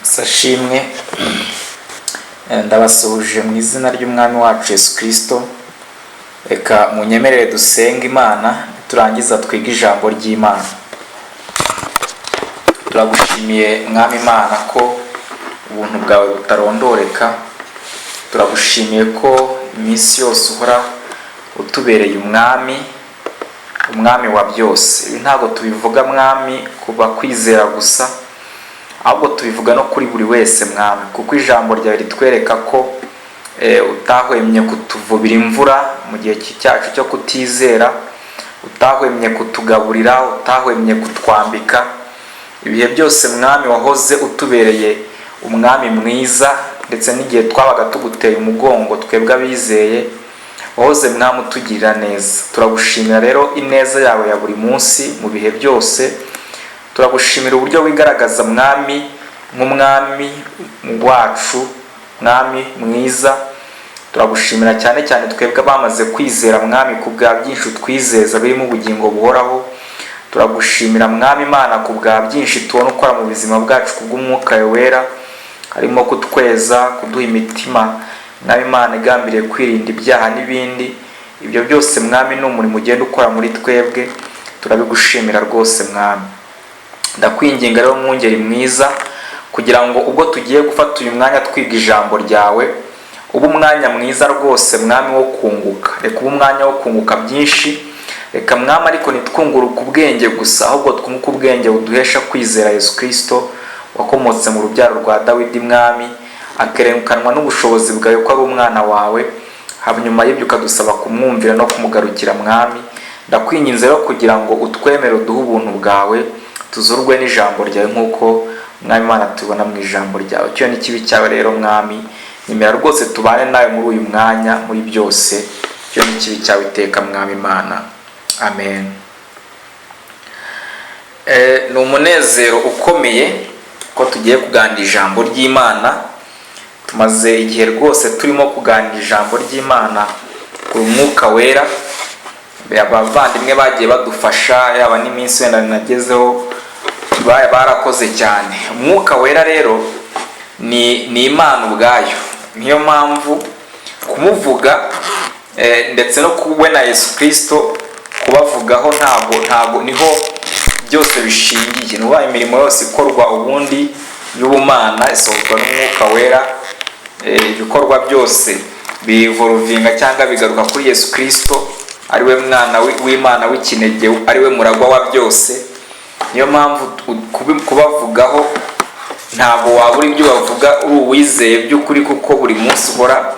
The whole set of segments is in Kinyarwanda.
Sashimwe, ndabasuhuje mu izina ry'Umwami wacu Yesu Kirisito. Reka munyemerere dusenge Imana, turangiza twige ijambo ry'Imana. Turagushimiye, Mwami Imana, ko ubuntu bwawe butarondoreka. Turagushimiye ko iminsi yose uhora utubereye umwami, umwami wa byose. Ibi ntabwo tubivuga, Mwami, kuba kwizera gusa, ahubwo tubivuga no kuri buri wese, Mwami, kuko ijambo ryawe ritwereka ko utahwemye kutuvubira imvura mu gihe cyacu cyo kutizera, utahwemye kutugaburira, utahwemye kutwambika. Ibihe byose, Mwami, wahoze utubereye umwami mwiza, ndetse n'igihe twabaga tuguteye umugongo twebwe abizeye, wahoze, Mwami, utugirira neza. Turagushimira rero ineza yawe ya buri munsi mu bihe byose. Turagushimira uburyo wigaragaza, Mwami, nk'umwami wacu, Mwami mwiza. Turagushimira cyane cyane twebwe abamaze kwizera, Mwami, ku bwa byinshi utwizeza birimo ubugingo buhoraho. Turagushimira, Mwami Imana, ku bwa byinshi tubona ukora mu buzima bwacu kubw'Umwuka Wera, harimo kutweza, kuduha imitima, Mwami Imana, igambiriye kwirinda ibyaha n'ibindi. Ibyo byose, Mwami, ni umurimo ugenda ukora muri twebwe. Turabigushimira rwose, Mwami. Ndakwinginga rero, mwungeri mwiza, kugira ngo ubwo tugiye gufata uyu mwanya twiga ijambo ryawe, ube umwanya mwiza rwose, Mwami, wo kunguka. Reka ube umwanya wo kunguka byinshi. Reka, Mwami, ariko ntitwunguruke ubwenge gusa, ahubwo twunguke ubwenge buduhesha kwizera Yesu Kirisito wakomotse mu rubyaro rwa Dawidi, Mwami, akerekanwa n'ubushobozi bwawe ko ari umwana wawe. Hanyuma y'ibyo ukadusaba kumwumvira no kumugarukira. Mwami, ndakwinginze rero kugira ngo utwemere, uduhe ubuntu bwawe, tuzurwe n'ijambo ryawe nk'uko, Mwami Imana, tubona mu ijambo ryawe. Icyo ni kibi cyawe rero, Mwami, nyemera rwose tubane nawe muri uyu mwanya, muri byose. Icyo ni kibi cyawe iteka, Mwami Imana. Amen. Ni umunezero ukomeye ko tugiye kuganira ijambo ry'Imana. Tumaze igihe rwose turimo kuganira ijambo ry'Imana ku Mwuka Wera. Abavandimwe bagiye badufasha, yaba n'iminsi wenda nagezeho, barakoze cyane. Umwuka Wera rero ni Imana ubwayo. Niyo mpamvu kumuvuga ndetse no kuwe na Yesu Kirisito kubavugaho ntabwo niho byose bishingiye. Ni ukuvuga imirimo yose ikorwa ubundi y'ubumana isohozwa n'Umwuka Wera. Ibikorwa byose birevolvinga cyangwa bigaruka kuri Yesu Kirisito, ari we mwana w'Imana w'ikinege, ari we muragwa wa byose. Niyo mpamvu kubavugaho ntabwo wabura ibyo bavuga uri uwizeye by'ukuri, kuko buri munsi uhora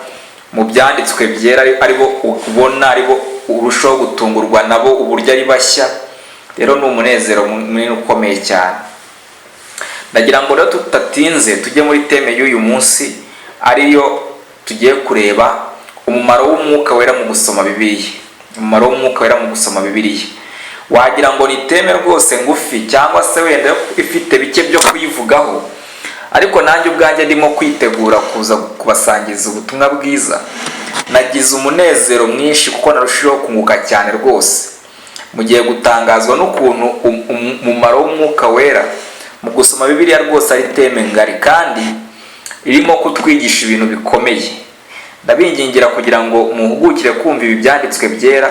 mu byanditswe byera aribo ubona, aribo urushaho gutungurwa nabo uburyo ari bashya. Rero ni umunezero munini ukomeye cyane. Ndagira ngo rero tutatinze tujye muri theme y'uyu munsi, ariyo tugiye kureba umumaro w'Umwuka Wera mu gusoma Bibiliya. Umumaro w'Umwuka Wera mu gusoma Bibiliya, wagira ngo ni theme rwose ngufi cyangwa se wenda ifite bike byo kuyivugaho, ariko nanjye ubwanjye ndimo kwitegura kuza kubasangiza ubutumwa bwiza, nagize umunezero mwinshi kuko narushijeho kunguka cyane rwose. Mugiye gutangazwa n'ukuntu umumaro w'Umwuka Wera mu gusoma Bibiliya rwose ari theme ngari kandi irimo kutwigisha ibintu bikomeye. Ndabingingira kugira ngo muhugukire kumva ibi byanditswe byera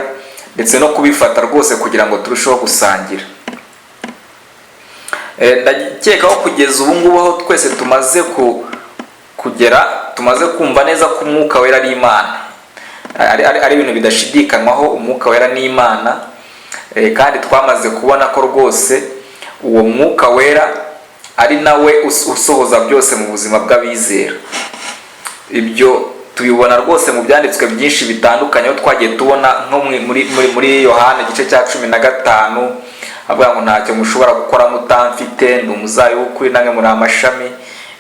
ndetse no kubifata rwose kugira ngo turusheho gusangira. Ndakeka ko kugeza ubu ngubu aho twese tumaze kugera, tumaze kumva neza ko Umwuka Wera ari Imana, ari ibintu bidashidikanywaho. Umwuka Wera ni Imana. Kandi twamaze kubona ko rwose uwo Mwuka Wera ari nawe usohoza byose mu buzima bw'abizera. Ibyo tubibona rwose mu byanditswe byinshi bitandukanye, aho twagiye tubona nko muri Yohana igice cya 15, avuga ngo: "Ntacyo mushobora gukora mutamfite, ndi umuzabibu w'ukuri, namwe muri amashami."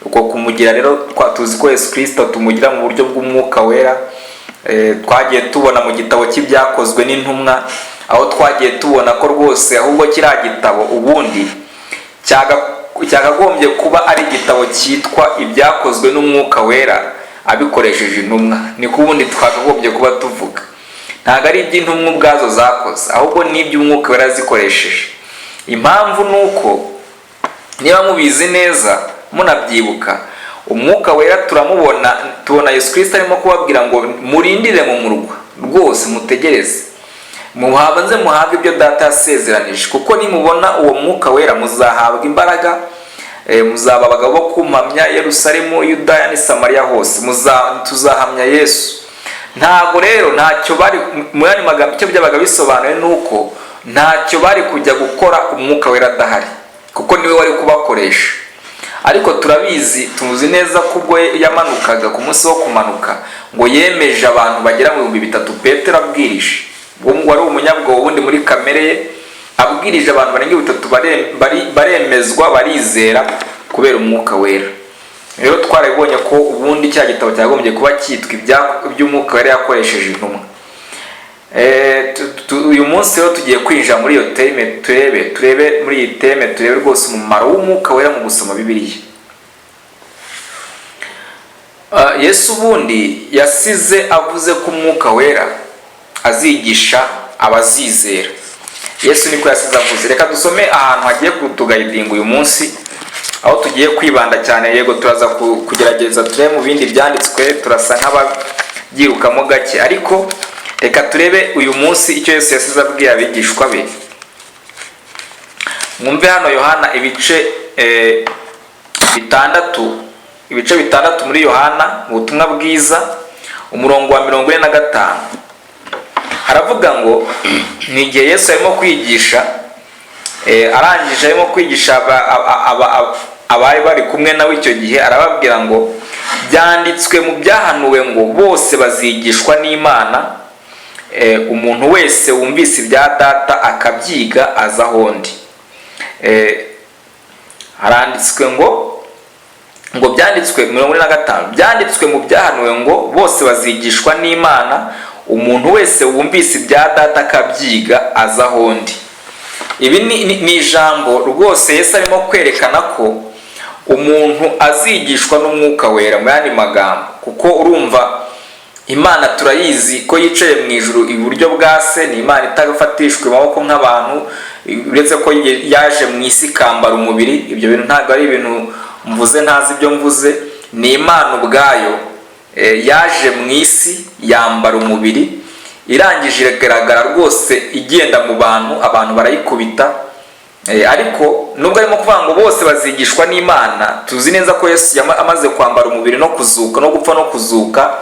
Uko kumugira rero tuzi ko Yesu Kirisito tumugira mu buryo bw'Umwuka Wera. Twagiye tubona mu gitabo cy'Ibyakozwe n'Intumwa, aho twagiye tubona ko rwose ahubwo kiriya gitabo ubundi cyakagombye kuba ari igitabo cyitwa Ibyakozwe n'Umwuka Wera abikoresheje intumwa. Niko ubundi twakagombye kuba tuvuga. Ntabwo ari iby'intumwa ubwazo zakoze, ahubwo ni iby'Umwuka Wera yazikoresheje. Impamvu ni uko niba mubizi neza Munabyibuka, Umwuka Wera turamubona, tubona Yesu Kirisito arimo kubabwira ngo murindire mu murwa rwose, mutegereze, muhabanze muhabwe ibyo Data yasezeranije, kuko nimubona uwo Mwuka Wera muzahabwa imbaraga, muzaba abagabo bo kumpamya Yerusalemu, Yudaya n'i Samariya hose, tuzahamya Yesu. Ntabwo rero ntacyo bari, mu yandi magambo icyo byabaga bisobanuye ni uko ntacyo bari kujya gukora Umwuka Wera adahari, kuko niwe wari kubakoresha. Ariko turabizi, tuzi neza ko ubwo yamanukaga ku munsi wo kumanuka, ngo yemeje abantu bagera mu 3000. Petero abwirije, wari umunyabwoba ubundi muri kamere ye, abwirije abantu barenga 3000 baremezwa, barizera kubera Umwuka Wera. Rero twarabibonye ko ubundi cya gitabo cyagombye kuba cyitwa iby'Umwuka Wera yakoresheje intumwa. Uyu munsi rero tugiye kwinjira muri iyo thème, turebe muri iyi thème, turebe rwose umumaro w'Umwuka Wera mu gusoma Bibiliya. Yesu ubundi yasize avuze ko Umwuka Wera azigisha abazizera. Yesu niko yasize avuze. Reka dusome ahantu hagiye kutuguidinga uyu munsi, aho tugiye kwibanda cyane. Yego, turaza kugerageza turebe mu bindi byanditswe, turasa nk'ababyirukamo gake, ariko reka turebe uyu munsi icyo Yesu yasize abwiye abigishwa be. Mwumve hano Yohana ibice 6, ibice 6 muri Yohana mu butumwa bwiza, umurongo wa 45, haravuga ngo ni igihe Yesu arimo kwigisha, arangije arimo kwigisha abari bari kumwe nawe icyo gihe, arababwira ngo byanditswe mu byahanuwe ngo bose bazigishwa n'Imana. Umuntu wese wumvise ibya Data akabyiga aza aho ndi. Haranditswe ngo byanditswe, 45, byanditswe mu byahanuwe ngo bose bazigishwa n'Imana, umuntu wese wumvise ibya Data akabyiga aza aho ndi. Ibi ni ijambo rwose Yesu arimo kwerekana ko umuntu azigishwa n'Umwuka Wera, mu yandi magambo, kuko urumva Imana turayizi ko yicaye mu ijuru iburyo bwa Se. Ni Imana itafatishwa amaboko nk'abantu, uretse ko yaje mu isi ikambara umubiri. Ibyo bintu ntabwo ari ibintu mvuze ntazi ibyo mvuze. Ni Imana ubwayo yaje mu isi yambara umubiri, irangije iragaragara rwose igenda mu bantu, abantu barayikubita. Ariko nubwo arimo kuvuga ngo bose bazigishwa n'Imana, tuzi neza ko Yesu amaze kwambara umubiri no kuzuka no gupfa no kuzuka,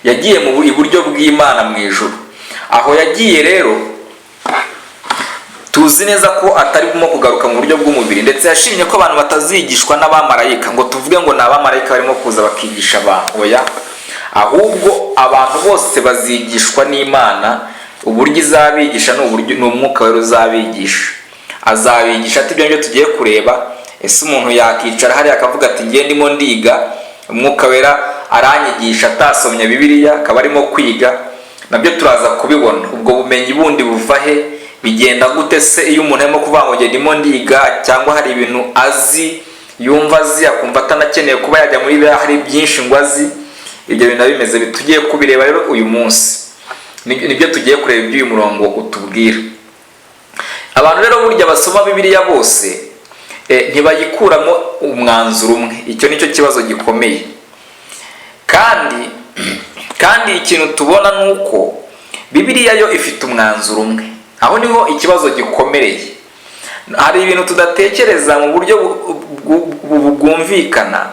yagiye mu iburyo bw'Imana mu ijuru. Aho yagiye rero tuzi neza ko atarimo kugaruka mu buryo bw'umubiri. Ndetse yashimye ko abantu batazigishwa n'abamarayika, ngo tuvuge ngo ni abamarayika barimo kuza bakigisha abantu. Oya, ahubwo abantu bose bazigishwa n'Imana. Uburyo izabigisha ni uburyo ni Umwuka Wera uzabigisha, azabigisha ati ibyo ngibyo tugiye kureba. Ese umuntu yakicara hariya akavuga ati ngiye ndimo ndiga, Umwuka Wera aranyigisha, atasomye Bibiliya, akaba arimo kwiga? Nabyo turaza kubibona. Ubwo bumenyi bundi buva he? Bigenda gute se iyo umuntu arimo kuvuga ngo ndimo ndiga, cyangwa hari ibintu azi, yumva azi, akumva atanakeneye kuba yajya muri Bibiliya, hari byinshi ngo azi? Ibyo bintu bimeze, tugiye kubireba rero uyu munsi. Nibyo tugiye kureba, iby'uyu murongo utubwira. Abantu rero burya basoma Bibiliya bose ntibayikuramo umwanzuro umwe. Icyo nicyo kibazo gikomeye. Kandi ikintu tubona ni uko Bibiliya yo ifite umwanzuro umwe. Aho niho ikibazo gikomereye. Hari ibintu tudatekereza mu buryo bwumvikana,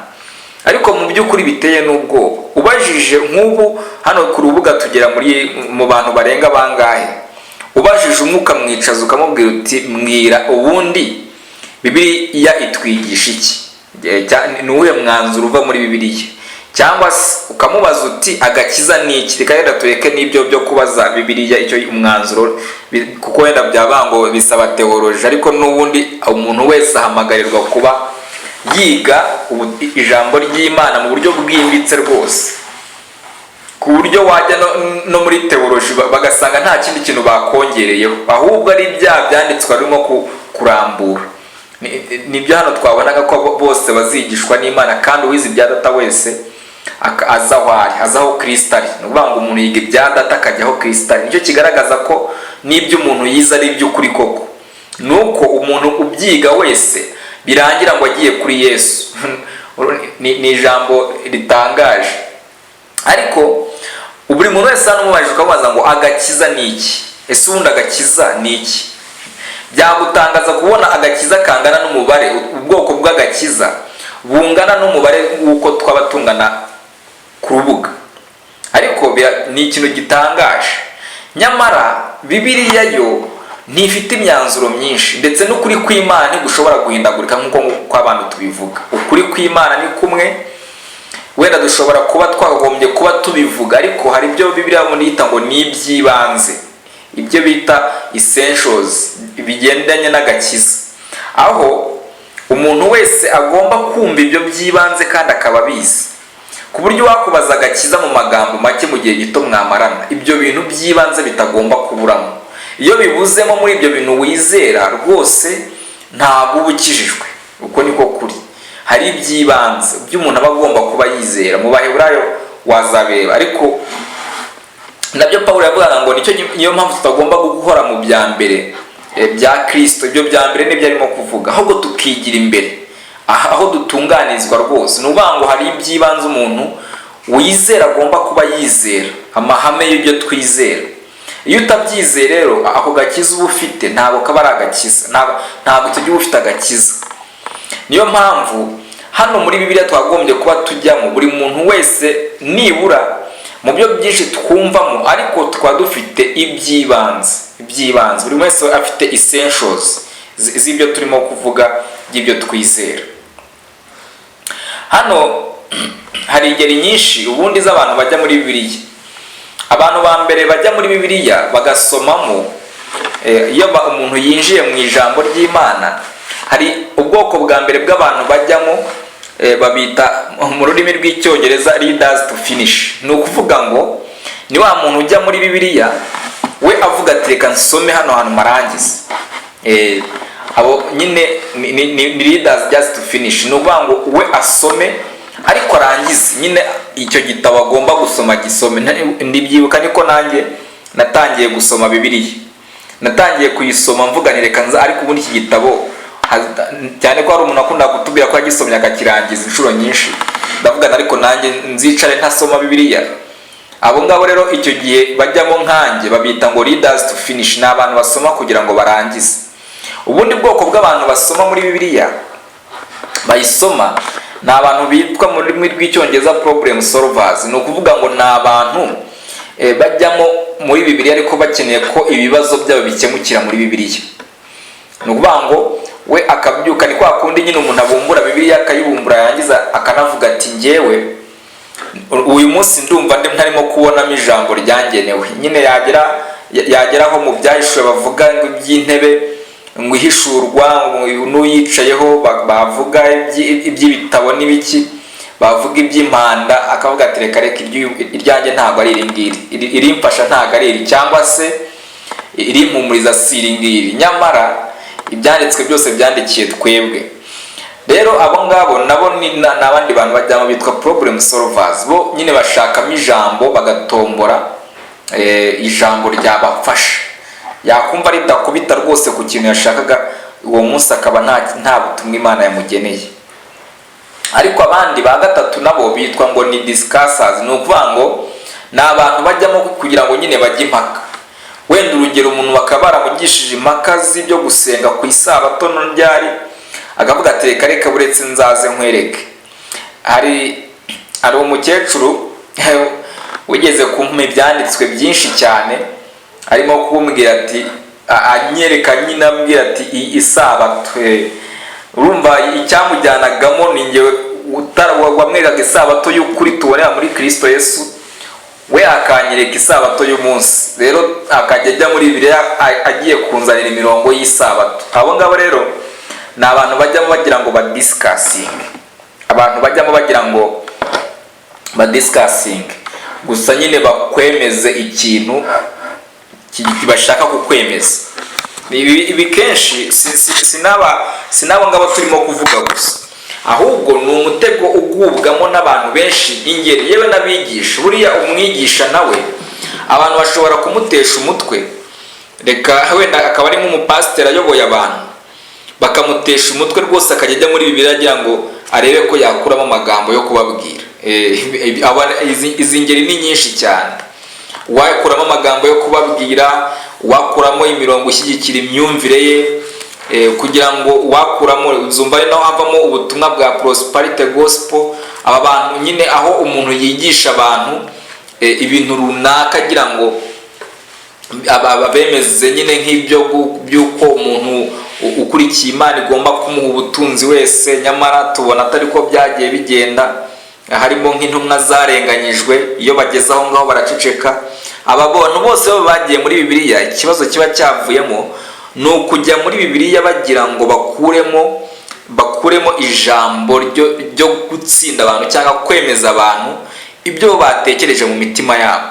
ariko mu by'ukuri biteye n'ubwoba. Ubajije nk'ubu hano ku rubuga tugera muri mu bantu barenga bangahe, ubajije umwe ukamwicaza ukamubwira uti mbwira, ubundi Bibiliya itwigisha iki? Ni uwuhe mwanzuro uva muri Bibiliya? Cyangwa se ukamubaza uti agakiza ni iki? Reka wenda tureke n'ibyo byo kubaza Bibiliya icyo umwanzuro, kuko wenda byaba ngo bisaba théologie, ariko n'ubundi umuntu wese ahamagarirwa kuba yiga ijambo ry'Imana mu buryo bwimbitse rwose, ku buryo wajya no muri théologie bagasanga nta kindi kintu bakongereyeho, ahubwo ari bya byanditswe arimo kurambura. Nibyo hano twabonaga ko bose bazigishwa n'Imana, kandi uwize ibya Data wese aza aho ari, aza aho Kirisito ari. Ni ukuvuga ngo umuntu yiga ibya Data akajya aho Kirisito ari. Nicyo kigaragaza ko n'ibyo umuntu yize ari iby'ukuri koko, ni uko umuntu ubyiga wese birangira ngo agiye kuri Yesu. Ni ijambo ritangaje, ariko buri muntu wese hano umubajije, ukamubaza ngo: "Agakiza ni iki? Ese ubundi agakiza ni iki?" Byagutangaza kubona agakiza kangana n'umubare, ubwoko bw'agakiza bungana n'umubare w'uko twaba tungana ku rubuga. Ariko ni ikintu gitangaje. Nyamara Bibiliya yo ntifite imyanzuro myinshi, ndetse n'ukuri kw'Imana ntigushobora guhindagurika nk'uko kw'abantu tubivuga. Ukuri kw'Imana ni kumwe. Wenda dushobora kuba twakagombye kuba tubivuga, ariko hari ibyo Bibiliya bundi yita ngo ni iby'ibanze, ibyo bita essentials bigendanye n'agakiza, aho umuntu wese agomba kumva ibyo by'ibanze kandi akaba abizi, ku buryo wakubaza agakiza mu magambo make, mu gihe gito mwamarana, ibyo bintu by'ibanze bitagomba kuburamo. Iyo bibuzemo muri ibyo bintu wizera, rwose ntabwo uba ukijijwe. Uko niko kuri. Hari iby'ibanze by'umuntu aba agomba kuba yizera. Mu Baheburayo wazabireba, ariko nabyo Pawulo yavugaga ngo nicyo, niyo mpamvu tutagomba guhora mu bya mbere bya Kirisito. Ibyo bya mbere nibyo arimo kuvuga, ahubwo tukigira imbere aho dutunganirizwa rwose. Ni ukuvuga ngo hari iby'ibanze umuntu wizera agomba kuba yizera, amahame y'ibyo twizera. Iyo utabyizeye rero, ako gakiza uba ufite ntabwo kaba ari agakiza, ntabwo icyo gihe uba ufite agakiza. Niyo mpamvu hano muri Bibiliya twagombye kuba tujyamo, buri muntu wese nibura mu byo byinshi twumvamo, ariko tukaba dufite iby'ibanze, iby'ibanze, buri wese afite essentials z'ibyo turimo kuvuga, by'ibyo twizera. Hano hari ingeri nyinshi ubundi z'abantu bajya muri Bibiliya. Abantu ba mbere bajya muri Bibiliya bagasomamo, iyo umuntu yinjiye mu ijambo ry'Imana, hari ubwoko bwa mbere bw'abantu bajyamo, babita mu rurimi rw'Icyongereza "readers to finish". Ni ukuvuga ngo ni wa muntu ujya muri Bibiliya, we avuga ati: "Reka nsome hano hantu marangize." Abo nyine ni readers just to finish. Ni ukuvuga ngo we asome ariko arangize nyine icyo gitabo agomba gusoma, gisome. Ndibyibuka niko nanjye natangiye gusoma Bibiliya. Natangiye kuyisoma mvuga ni: "Reka nza." Ariko ubundi iki gitabo, cyane ko hari umuntu akunda kutubwira ko yagisomye akakirangiza inshuro nyinshi, ndavuga ariko nanjye nzicare ntasoma Bibiliya? Abo ngabo rero icyo gihe bajyamo nkanjye babita ngo readers to finish. Ni abantu basoma kugira ngo barangize. Ubundi bwoko bw'abantu basoma muri Bibiliya, bayisoma, ni abantu bitwa mu rurimi rw'Icyongereza problem solvers. Ni ukuvuga ngo ni abantu bajyamo muri Bibiliya ariko bakeneye ko ibibazo byabo bikemukira muri Bibiliya. Ni ukuvuga ngo we akabyuka, ni kwa kundi nyine umuntu abumbura Bibiliya, akayibumbura, yarangiza akanavuga ati: "Njyewe uyu munsi ndumva ndi ntarimo kubonamo ijambo ryangenewe." Nyine yageraho mu Byahishuwe bavuga ngo iby'intebe ngo ihishurwa ngo n'uyicayeho, bavuga iby'ibitabo n'ibiki, bavuga iby'impanda, akavuga ati: "Reka reka, iryanjye ntabwo ari iri ngiri, irimfasha ntabwo ari iri, cyangwa se irimpumuriza si iri ngiri." Nyamara ibyanditswe byose byandikiye twebwe. Rero abo ngabo nabo ni abandi bantu bajyamo bitwa problem solvers. Bo nyine bashakamo ijambo, bagatombora ijambo ryabafasha. Yakumva ridakubita rwose ku kintu yashakaga uwo munsi, akaba nta butumwa Imana yamugeneye. Ariko abandi ba gatatu nabo bitwa ngo ni discussers. Ni ukuvuga ngo ni abantu bajyamo kugira ngo nyine bajye impaka. Wenda urugero, umuntu bakaba baramugishije impaka z'ibyo gusenga ku isabato ryari, akavuga ati: "Reka reka, buretse nzaze nkwereke." Hari umukecuru wigeze kumpa ibyanditswe byinshi cyane, arimo kumbwira ati, anyereka nyine, ambwira ati: "Isabato." Urumva icyamujyanagamo ni njyewe wamwerekaga isabato y'ukuri tubonera muri Kirisito Yesu, we akanyereka isabato y'umunsi. Rero akajya ajya muri Bibiliya agiye kunzanira imirongo y'isabato. Abo ngabo rero ni abantu bajyamo bagira ngo badiscussinge, abantu bajyamo bagira ngo badiscussinge gusa nyine, bakwemeze ikintu bashaka kukwemeza. Ibi kenshi si n'abo ngabo turimo kuvuga gusa, ahubwo ni umutego ugubwamo n'abantu benshi, ingeri, yewe n'abigisha. Buriya umwigisha nawe abantu bashobora kumutesha umutwe. Reka wenda akaba ari nk'umupasiteri ayoboye abantu, bakamutesha umutwe rwose, akajya ajya muri Bibiliya agira ngo arebe ko yakuramo amagambo yo kubabwira. Izi ngeri ni nyinshi cyane. Wakuramo amagambo yo kubabwira, wakuramo imirongo ishyigikira imyumvire ye, kugira ngo wakuramo, uzumva ari naho havamo ubutumwa bwa prosperity gospel. Aba bantu nyine, aho umuntu yigisha abantu ibintu runaka agira ngo bemeze nyine nk'ibyo by'uko umuntu ukurikiye Imana igomba kumuha ubutunzi wese, nyamara tubona atari ko byagiye bigenda. Harimo nk'intumwa zarenganyijwe, iyo bageze aho ngaho baraceceka. Aba bantu bose baba bagiye muri Bibiliya, ikibazo kiba cyavuyemo ni ukujya muri Bibiliya bagira ngo bakuremo ijambo ryo gutsinda abantu cyangwa kwemeza abantu ibyo batekereje mu mitima yabo.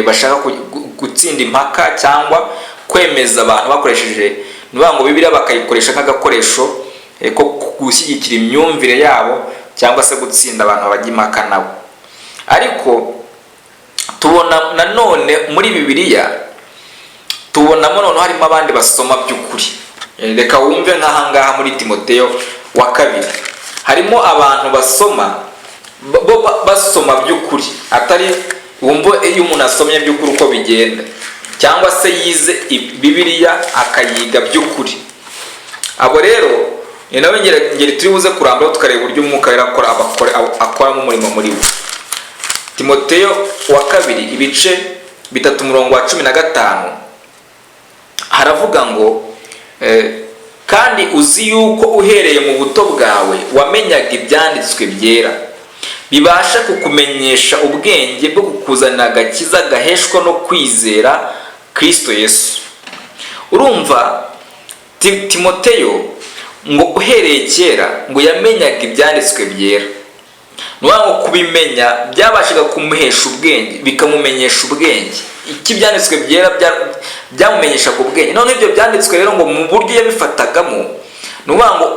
Bashaka gutsinda impaka cyangwa kwemeza abantu bakoresheje, ni ukuvuga ngo Bibiliya bakayikoresha nk'agakoresho ko gushyigikira imyumvire yabo cyangwa se gutsinda abantu bajya impaka nabo. Ariko tubona nanone muri Bibiliya, tubonamo noneho harimo abandi basoma by'ukuri. Reka wumve nk'ahangaha muri Timoteyo wa kabiri, harimo abantu basoma bo basoma by'ukuri, atari wumva iyo umuntu asomye by'ukuri uko bigenda, cyangwa se yize Bibiliya akayiga by'ukuri. Abo rero ni nawe ngeri turi buze kurambura, tukareba uburyo Umwuka Wera akoramo umurimo muri bo. Timoteyo wa kabiri, ibice 3, umurongo wa 15, haravuga ngo "Kandi uzi yuko uhereye mu buto bwawe wamenyaga ibyanditswe byera, bibasha kukumenyesha ubwenge bwo kukuzanira agakiza gaheshwa no kwizera Kristo Yesu." Urumva Timoteyo ngo uhereye kera ngo yamenyaga ibyanditswe byera. Ni ukuvuga ngo kubimenya byabashaga kumuhesha ubwenge, bikamumenyesha ubwenge. Icyo ibyanditswe byera byamumenyeshaga ubwenge. None ibyo byanditswe rero ngo mu buryo yabifatagamo, ni ukuvuga ngo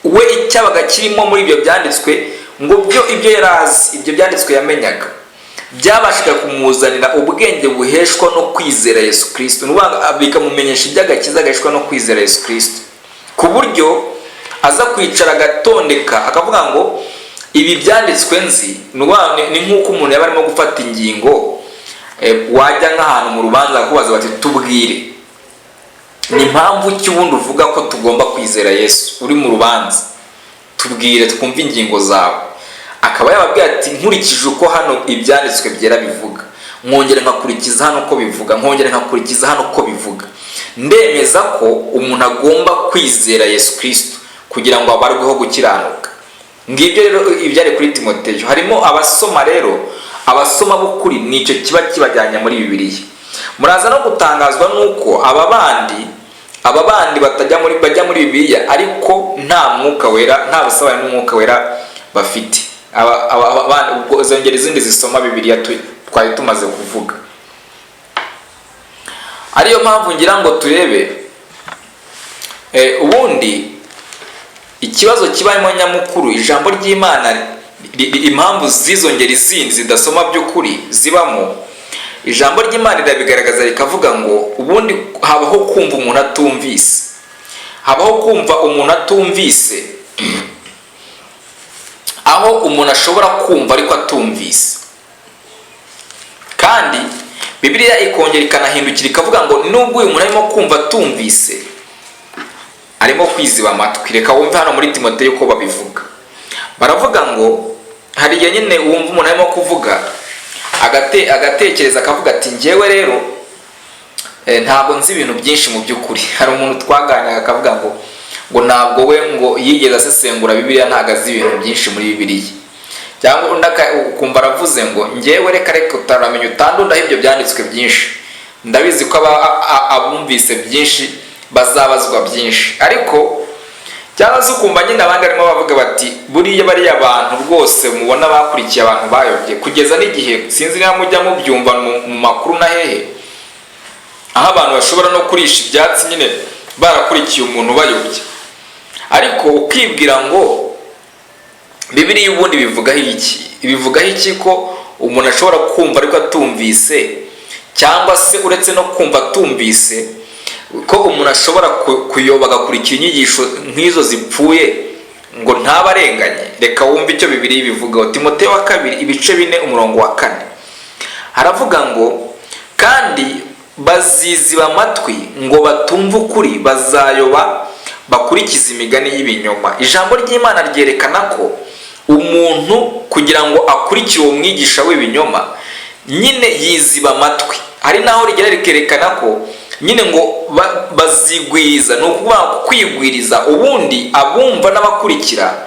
we icyabaga kirimo muri ibyo byanditswe, ngo byo ibyo yari azi, ibyo byanditswe yamenyaga, byabashaga kumuzanira ubwenge buheshwa no kwizera Yesu Kirisito. Ni ukuvuga ngo bikamumenyesha iby'agakiza gaheshwa no kwizera Yesu Kirisito, ku buryo aza kwicara agatondeka, akavuga ngo ibi byanditswe nzi. Ni ukuvuga ni nk'uko umuntu yaba arimo gufata ingingo, wajya nk'ahantu mu rubanza bakakubaza bati: "Tubwire, ni impamvu ki ubundi uvuga ko tugomba kwizera Yesu? Uri mu rubanza, tubwire twumve ingingo zawe." Akaba yababwira ati: "Nkurikije uko hano ibyanditswe byera bivuga, nkongera nkakurikiza hano uko bivuga, nkongera nkakurikiza hano uko bivuga, ndemeza ko umuntu agomba kwizera Yesu Kirisito kugira ngo abarweho gukiranuka." Ngibyo rero ibyari kuri Timoteyo. Harimo abasoma rero, abasoma b'ukuri nicyo kiba kibajyanye muri Bibiliya. Muraza no gutangazwa n'uko aba bandi batajya muri, bajya muri Bibiliya ariko nta Mwuka Wera, nta busabane n'Umwuka Wera bafite. Ubwo izo ngeri zindi zisoma Bibiliya twari tumaze kuvuga, ariyo mpamvu ngira ngo turebe ubundi ikibazo kibarimo nyamukuru. Ijambo ry'Imana, impamvu z'izo ngeri zindi zidasoma by'ukuri zibamo, ijambo ry'Imana rirabigaragaza, rikavuga ngo ubundi habaho kumva umuntu atumvise, habaho kumva umuntu atumvise, aho umuntu ashobora kumva ariko atumvise. Kandi Bibiliya ikongera ikanahindukira ikavuga ngo nubwo uyu muntu arimo kumva atumvise, arimo kwiziba amatwi. Reka wumve hano muri Timoteyo uko babivuga. Baravuga ngo hari igihe nyine wumva umuntu arimo kuvuga, agatekereza, akavuga ati: "Njyewe rero ntabwo nzi ibintu byinshi mu by'ukuri." Hari umuntu twaganiraga akavuga ngo ntabwo we ngo yigeze asesengura Bibiliya, ntabwo azi ibintu byinshi muri Bibiliya. Cyangwa undi ukumva aravuze ngo: "Njyewe reka reka, utaramenya, utandundaho ibyo byanditswe byinshi, ndabizi ko abumvise byinshi bazabazwa byinshi." Ariko cyangwa se ukumva nyine abandi barimo bavuga bati: "Buriya bariya bantu rwose mubona bakurikiye abantu bayobye." Kugeza n'igihe, sinzi niba mujya mubyumva mu makuru na hehe, aho abantu bashobora no kurisha ibyatsi nyine barakurikiye umuntu bayobye. Ariko ukibwira ngo Bibiliya ubundi bivugaho iki? Bivugaho iki ko umuntu ashobora kumva ariko atumvise, cyangwa se uretse no kumva atumvise, ko umuntu ashobora kuyoba agakurikira inyigisho nk'izo zipfuye? Ngo ntabarenganye. Reka wumve icyo Bibiliya ibivugaho. Timoteyo wa kabiri, ibice 4, umurongo wa 4, haravuga ngo: "Kandi baziziba amatwi ngo batumve ukuri, bazayoba bakurikiza imigani y'ibinyoma." Ijambo ry'Imana ryerekana ko umuntu kugira ngo akurikire uwo mwigisha w'ibinyoma nyine yiziba amatwi. Hari n'aho rigera rikerekana ko nyine ngo bazigwiriza. Ni ukuvuga kwigwiriza, ubundi abumva n'abakurikira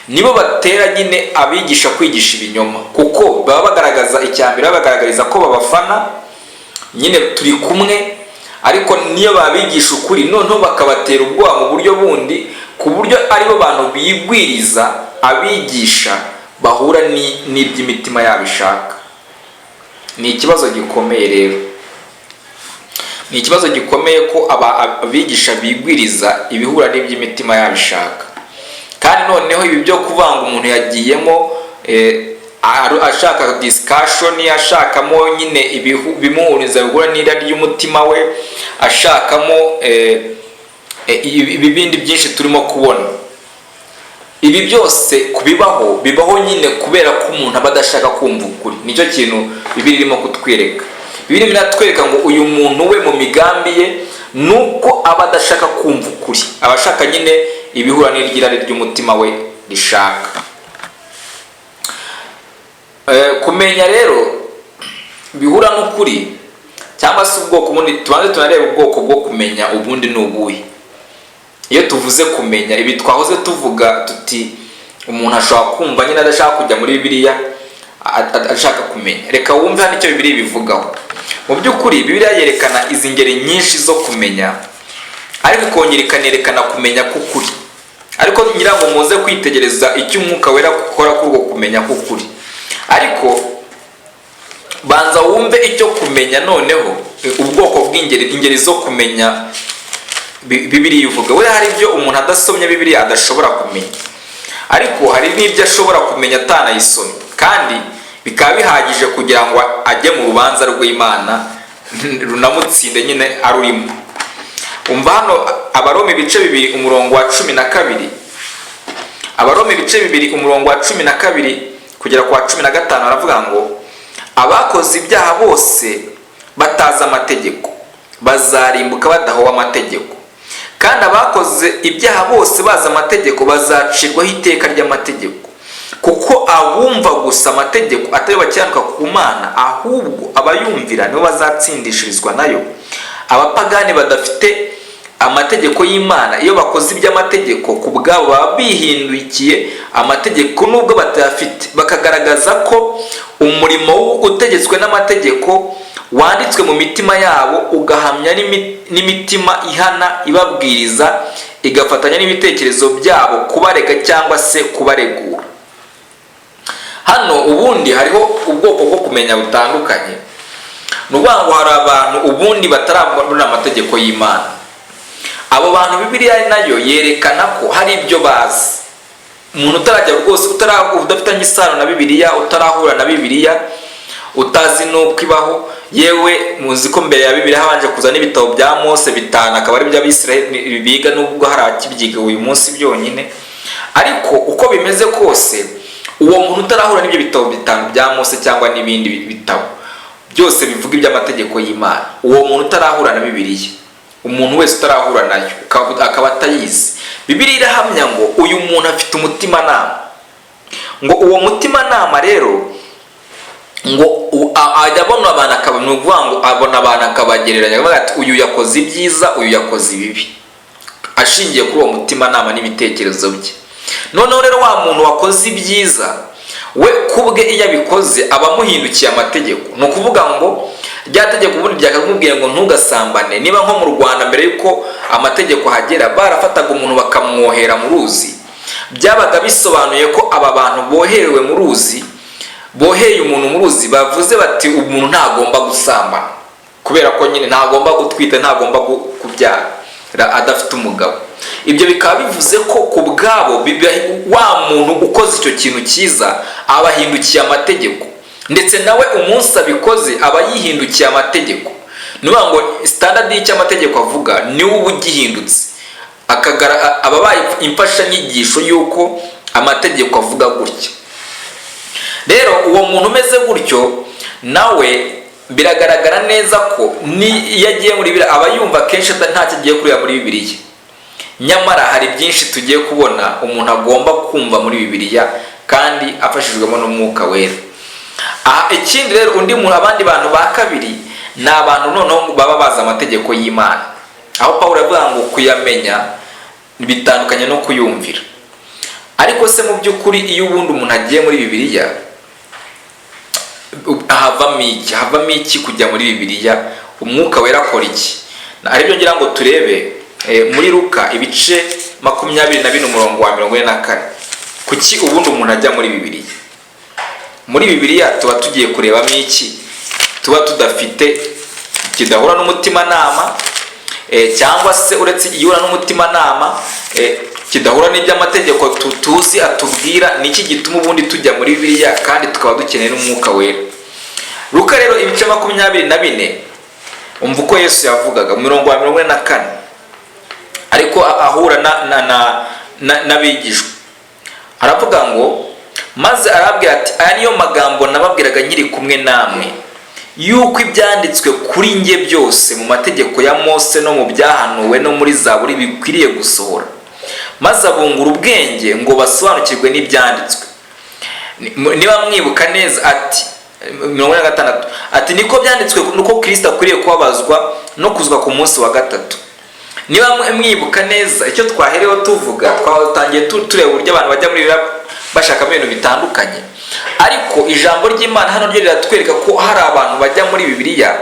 nibo batera nyine abigisha kwigisha ibinyoma, kuko baba bagaragaza, icya mbere, babagaragariza ko babafana nyine, turi kumwe. Ariko niyo babigisha ukuri, noneho bakabatera ubwoba mu buryo bundi, ku buryo aribo bantu bigwiriza abigisha bahura n'iby'imitima yabo ishaka. Ni ikibazo gikomeye rero, ni ikibazo gikomeye ko abigisha bigwiriza ibihura n'iby'imitima yabo ishaka. Kandi noneho ibi byo kuvanga, umuntu yagiyemo ashaka discussion, ashakamo nyine ibimuhuriza bihura n'irari ry'umutima we, ashakamo ibi bindi byinshi turimo kubona. Ibi byose kubibaho, bibaho nyine kubera ko umuntu aba adashaka kumva ukuri. Nicyo kintu Bibiliya irimo kutwereka. Bibiliya iratwereka ngo uyu muntu we mu migambi ye ni uko aba adashaka kumva ukuri, aba ashaka nyine ibihura n'iry'irari ry'umutima we rishaka. Kumenya rero bihura n'ukuri, cyangwa se ubwoko bundi, tubanze tunareba ubwoko bwo kumenya ubundi ni ubuhe. Iyo tuvuze kumenya, ibi twahoze tuvuga tuti umuntu ashobora kumva nyine adashaka kujya muri Bibiliya, ashaka kumenya. Reka wumve hano icyo Bibiliya ibivugaho. Mu by'ukuri Bibiliya yerekana izi ngeri nyinshi zo kumenya, ariko ikongera ikanerekana kumenya k'ukuri. Ariko ngira ngo muze kwitegereza icyo Umwuka Wera ukora kuri ubwo kumenya k'ukuri. Ariko banza wumve icyo kumenya noneho, ubwoko bw'ingeri, ingeri zo kumenya Bibiliya ivuga. We hari ibyo umuntu adasomye Bibiliya adashobora kumenya, ariko hari n'ibyo ashobora kumenya atanayisomye, kandi bikaba bihagije kugira ngo ajye mu rubanza rw'Imana runamutsinde nyine arurimo. Umva hano Abaroma ibice 2, umurongo wa 12. Abaroma ibice 2, umurongo wa 12 kugera ku wa 15, baravuga ngo: "Abakoze ibyaha bose batazi amategeko bazarimbuka badahowe amategeko, kandi abakoze ibyaha bose bazi amategeko bazacirwaho iteka ry'amategeko, kuko abumva gusa amategeko atari bakiranuka ku Mana, ahubwo abayumvira nibo bazatsindishirizwa nayo. Abapagani badafite amategeko y'Imana, iyo bakoze iby'amategeko, ku bwabo baba bihindukiye amategeko nubwo batayafite, bakagaragaza ko umurimo utegetswe n'amategeko wanditswe mu mitima yabo, ugahamya n'imitima ihana ibabwiriza, igafatanya n'ibitekerezo byabo kubarega cyangwa se kubaregura." Hano ubundi hariho ubwoko bwo kumenya butandukanye. Ni ukuvuga ngo hari abantu ubundi batarabona amategeko y'Imana. Abo bantu Bibiliya nayo yerekana ko hari ibyo bazi. Umuntu utarajya rwose, udafitanye isano na Bibiliya, utarahura na Bibiliya, utazi n'uko ibaho. Yewe, muzi ko mbere ya Bibiliya habanje kuza n'ibitabo bya Mose bitanu, akaba ari byo Abisirayeli biga, nubwo hari akibyiga uyu munsi byonyine. Ariko uko bimeze kose, uwo muntu utarahura n'ibyo bitabo bitanu bya Mose cyangwa n'ibindi bitabo byose bivuga iby'amategeko y'Imana, uwo muntu utarahura na Bibiliya, umuntu wese utarahura nayo akaba atayizi, Bibiliya irahamya ngo uyu muntu afite umutimanama. Ngo uwo mutimanama rero ngo ajya abona abantu, akaba, ni ukuvuga ngo abona abantu akabagereranya, akavuga ati: "Uyu yakoze ibyiza, uyu yakoze ibibi," ashingiye kuri uwo mutimanama n'ibitekerezo bye. Noneho rero wa muntu wakoze ibyiza, we kubwe iyo abikoze aba amuhindukiye amategeko. Ni ukuvuga ngo rya tegeko ubundi ryakamubwiye ngo ntugasambane, niba nko mu Rwanda mbere y'uko amategeko ahagera barafataga umuntu bakamwohera mu ruzi, byabaga bisobanuye ko aba bantu boherewe mu ruzi, boheye umuntu mu ruzi, bavuze bati umuntu ntagomba gusambana, kubera ko nyine ntagomba gutwita, ntagomba kubyara adafite umugabo. Ibyo bikaba bivuze ko ku bwabo wa muntu ukoze icyo kintu cyiza aba ahindukiye amategeko, ndetse nawe umunsi abikoze aba yihindukiye amategeko. Ni ukuvuga ngo standard y'icyo amategeko avuga niwe uba ugihindutse. Ababaye imfashanyigisho y'uko amategeko avuga gutya. Rero uwo muntu umeze gutyo nawe biragaragara neza ko n'iyo agiye muri Bibiliya aba yumva akenshi ntacyo agiye kureba muri Bibiliya. Nyamara hari byinshi tugiye kubona umuntu agomba kumva muri Bibiliya kandi afashijwemo n'Umwuka Wera. Aha ikindi rero, undi muntu, abandi bantu ba kabiri ni abantu noneho baba bazi amategeko y'Imana, aho Paul yavuga ngo kuyamenya bitandukanye no kuyumvira. Ariko se mu by'ukuri, iyo ubundi umuntu agiye muri Bibiliya havamo iki? Havamo iki kujya muri Bibiliya? Umwuka Wera akora iki? Aribyo ngira ngo turebe muri Luka ibice 24, umurongo wa 44. Kuki ubundi umuntu ajya muri Bibiliya? Muri Bibiliya tuba tugiye kurebamo iki tuba tudafite, kidahura n'umutimanama, cyangwa se uretse ihura n'umutimanama, kidahura n'iby'amategeko tuzi atubwira? Ni iki gituma ubundi tujya muri Bibiliya kandi tukaba dukeneye n'Umwuka Wera? Luka rero ibice 24, umva uko Yesu yavugaga mu murongo wa 44, ariko ahura n'abigishwa. Aravuga ngo: "Maze arabwira ati: 'Aya niyo magambo nababwiraga nkiri kumwe namwe, yuko ibyanditswe kuri njye byose mu mategeko ya Mose no mu byahanuwe no muri Zaburi bikwiriye gusohora.' Maze abungura ubwenge ngo basobanukirwe n'ibyanditswe." Niba mwibuka neza, ati 46, ati: "Niko byanditswe nuko Kirisito akwiriye kubabazwa no kuzwa ku munsi wa gatatu." Niba mwibuka neza icyo twaherewe tuvuga, twatangiye tureba uburyo abantu bajya muri Bibiliya bashakamo ibintu bitandukanye. Ariko ijambo ry'Imana hano ryo riratwereka ko hari abantu bajya muri Bibiliya,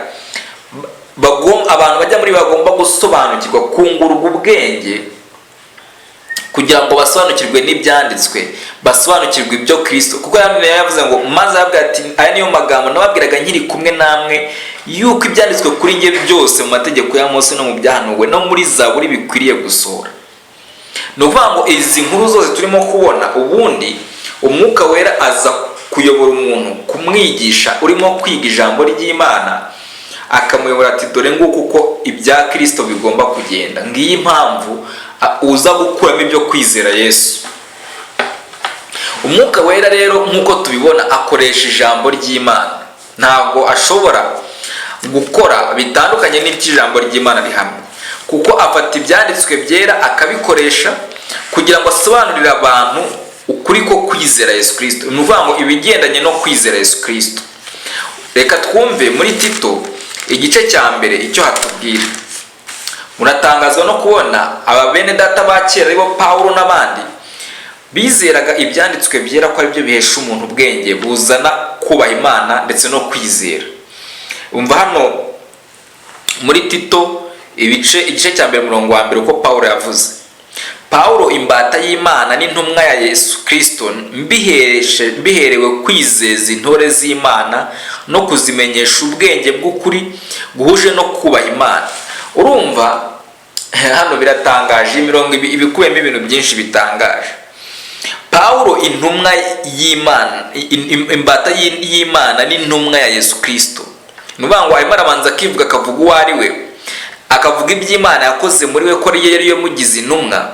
abantu bajya muri bagomba gusobanukirwa, kungurwa ubwenge kugira ngo basobanukirwe n'ibyanditswe, basobanukirwe ibyo Kirisito, kuko yavuze ngo: "Maze aravuga ati: 'Aya niyo magambo nababwiraga nkiri kumwe namwe, yuko ibyanditswe kuri njye byose mu mategeko ya Mose no mu byahanuwe no muri Zaburi bikwiriye gusohora.'" Ni ukuvuga ngo izi nkuru zose turimo kubona, ubundi Umwuka Wera aza kuyobora umuntu, kumwigisha urimo kwiga ijambo ry'Imana, akamuyobora ati: "Dore nguko uko ibya Kirisito bigomba kugenda, ngiyi impamvu uza gukuramo ibyo kwizera Yesu." Umwuka Wera rero, nk'uko tubibona, akoresha ijambo ry'Imana. Ntabwo ashobora gukora bitandukanye n'ibyo ijambo ry'Imana rihamya, kuko afata ibyanditswe byera akabikoresha kugira ngo asobanurire abantu ukuri ko kwizera Yesu Kirisito, ni ukuvuga ngo ibigendanye no kwizera Yesu Kirisito. Reka twumve muri Tito igice cya mbere icyo hatubwira. Muratangazwa no kubona aba bene data ba kera, aribo Pawulo n'abandi, bizeraga ibyanditswe byera ko aribyo bihesha umuntu ubwenge buzana kubaha Imana ndetse no kwizera. Umva hano muri Tito igice cya mbere, umurongo wa mbere, uko Pawulo yavuze: "Pawulo, imbata y'Imana n'intumwa ya Yesu Kirisito, mbiherewe kwizeza intore z'Imana no kuzimenyesha ubwenge bw'ukuri guhuje no kubaha Imana." Urumva hano biratangaje, imirongo ibikubiyemo ibintu byinshi bitangaje. Pawulo, intumwa y'Imana, imbata y'Imana n'intumwa ya Yesu Kirisito, ni ukuvuga ngo arimo arabanza akivuga, akavuga uwo ari we, akavuga iby'Imana yakoze muri we, ko ariyo yari yamugize intumwa,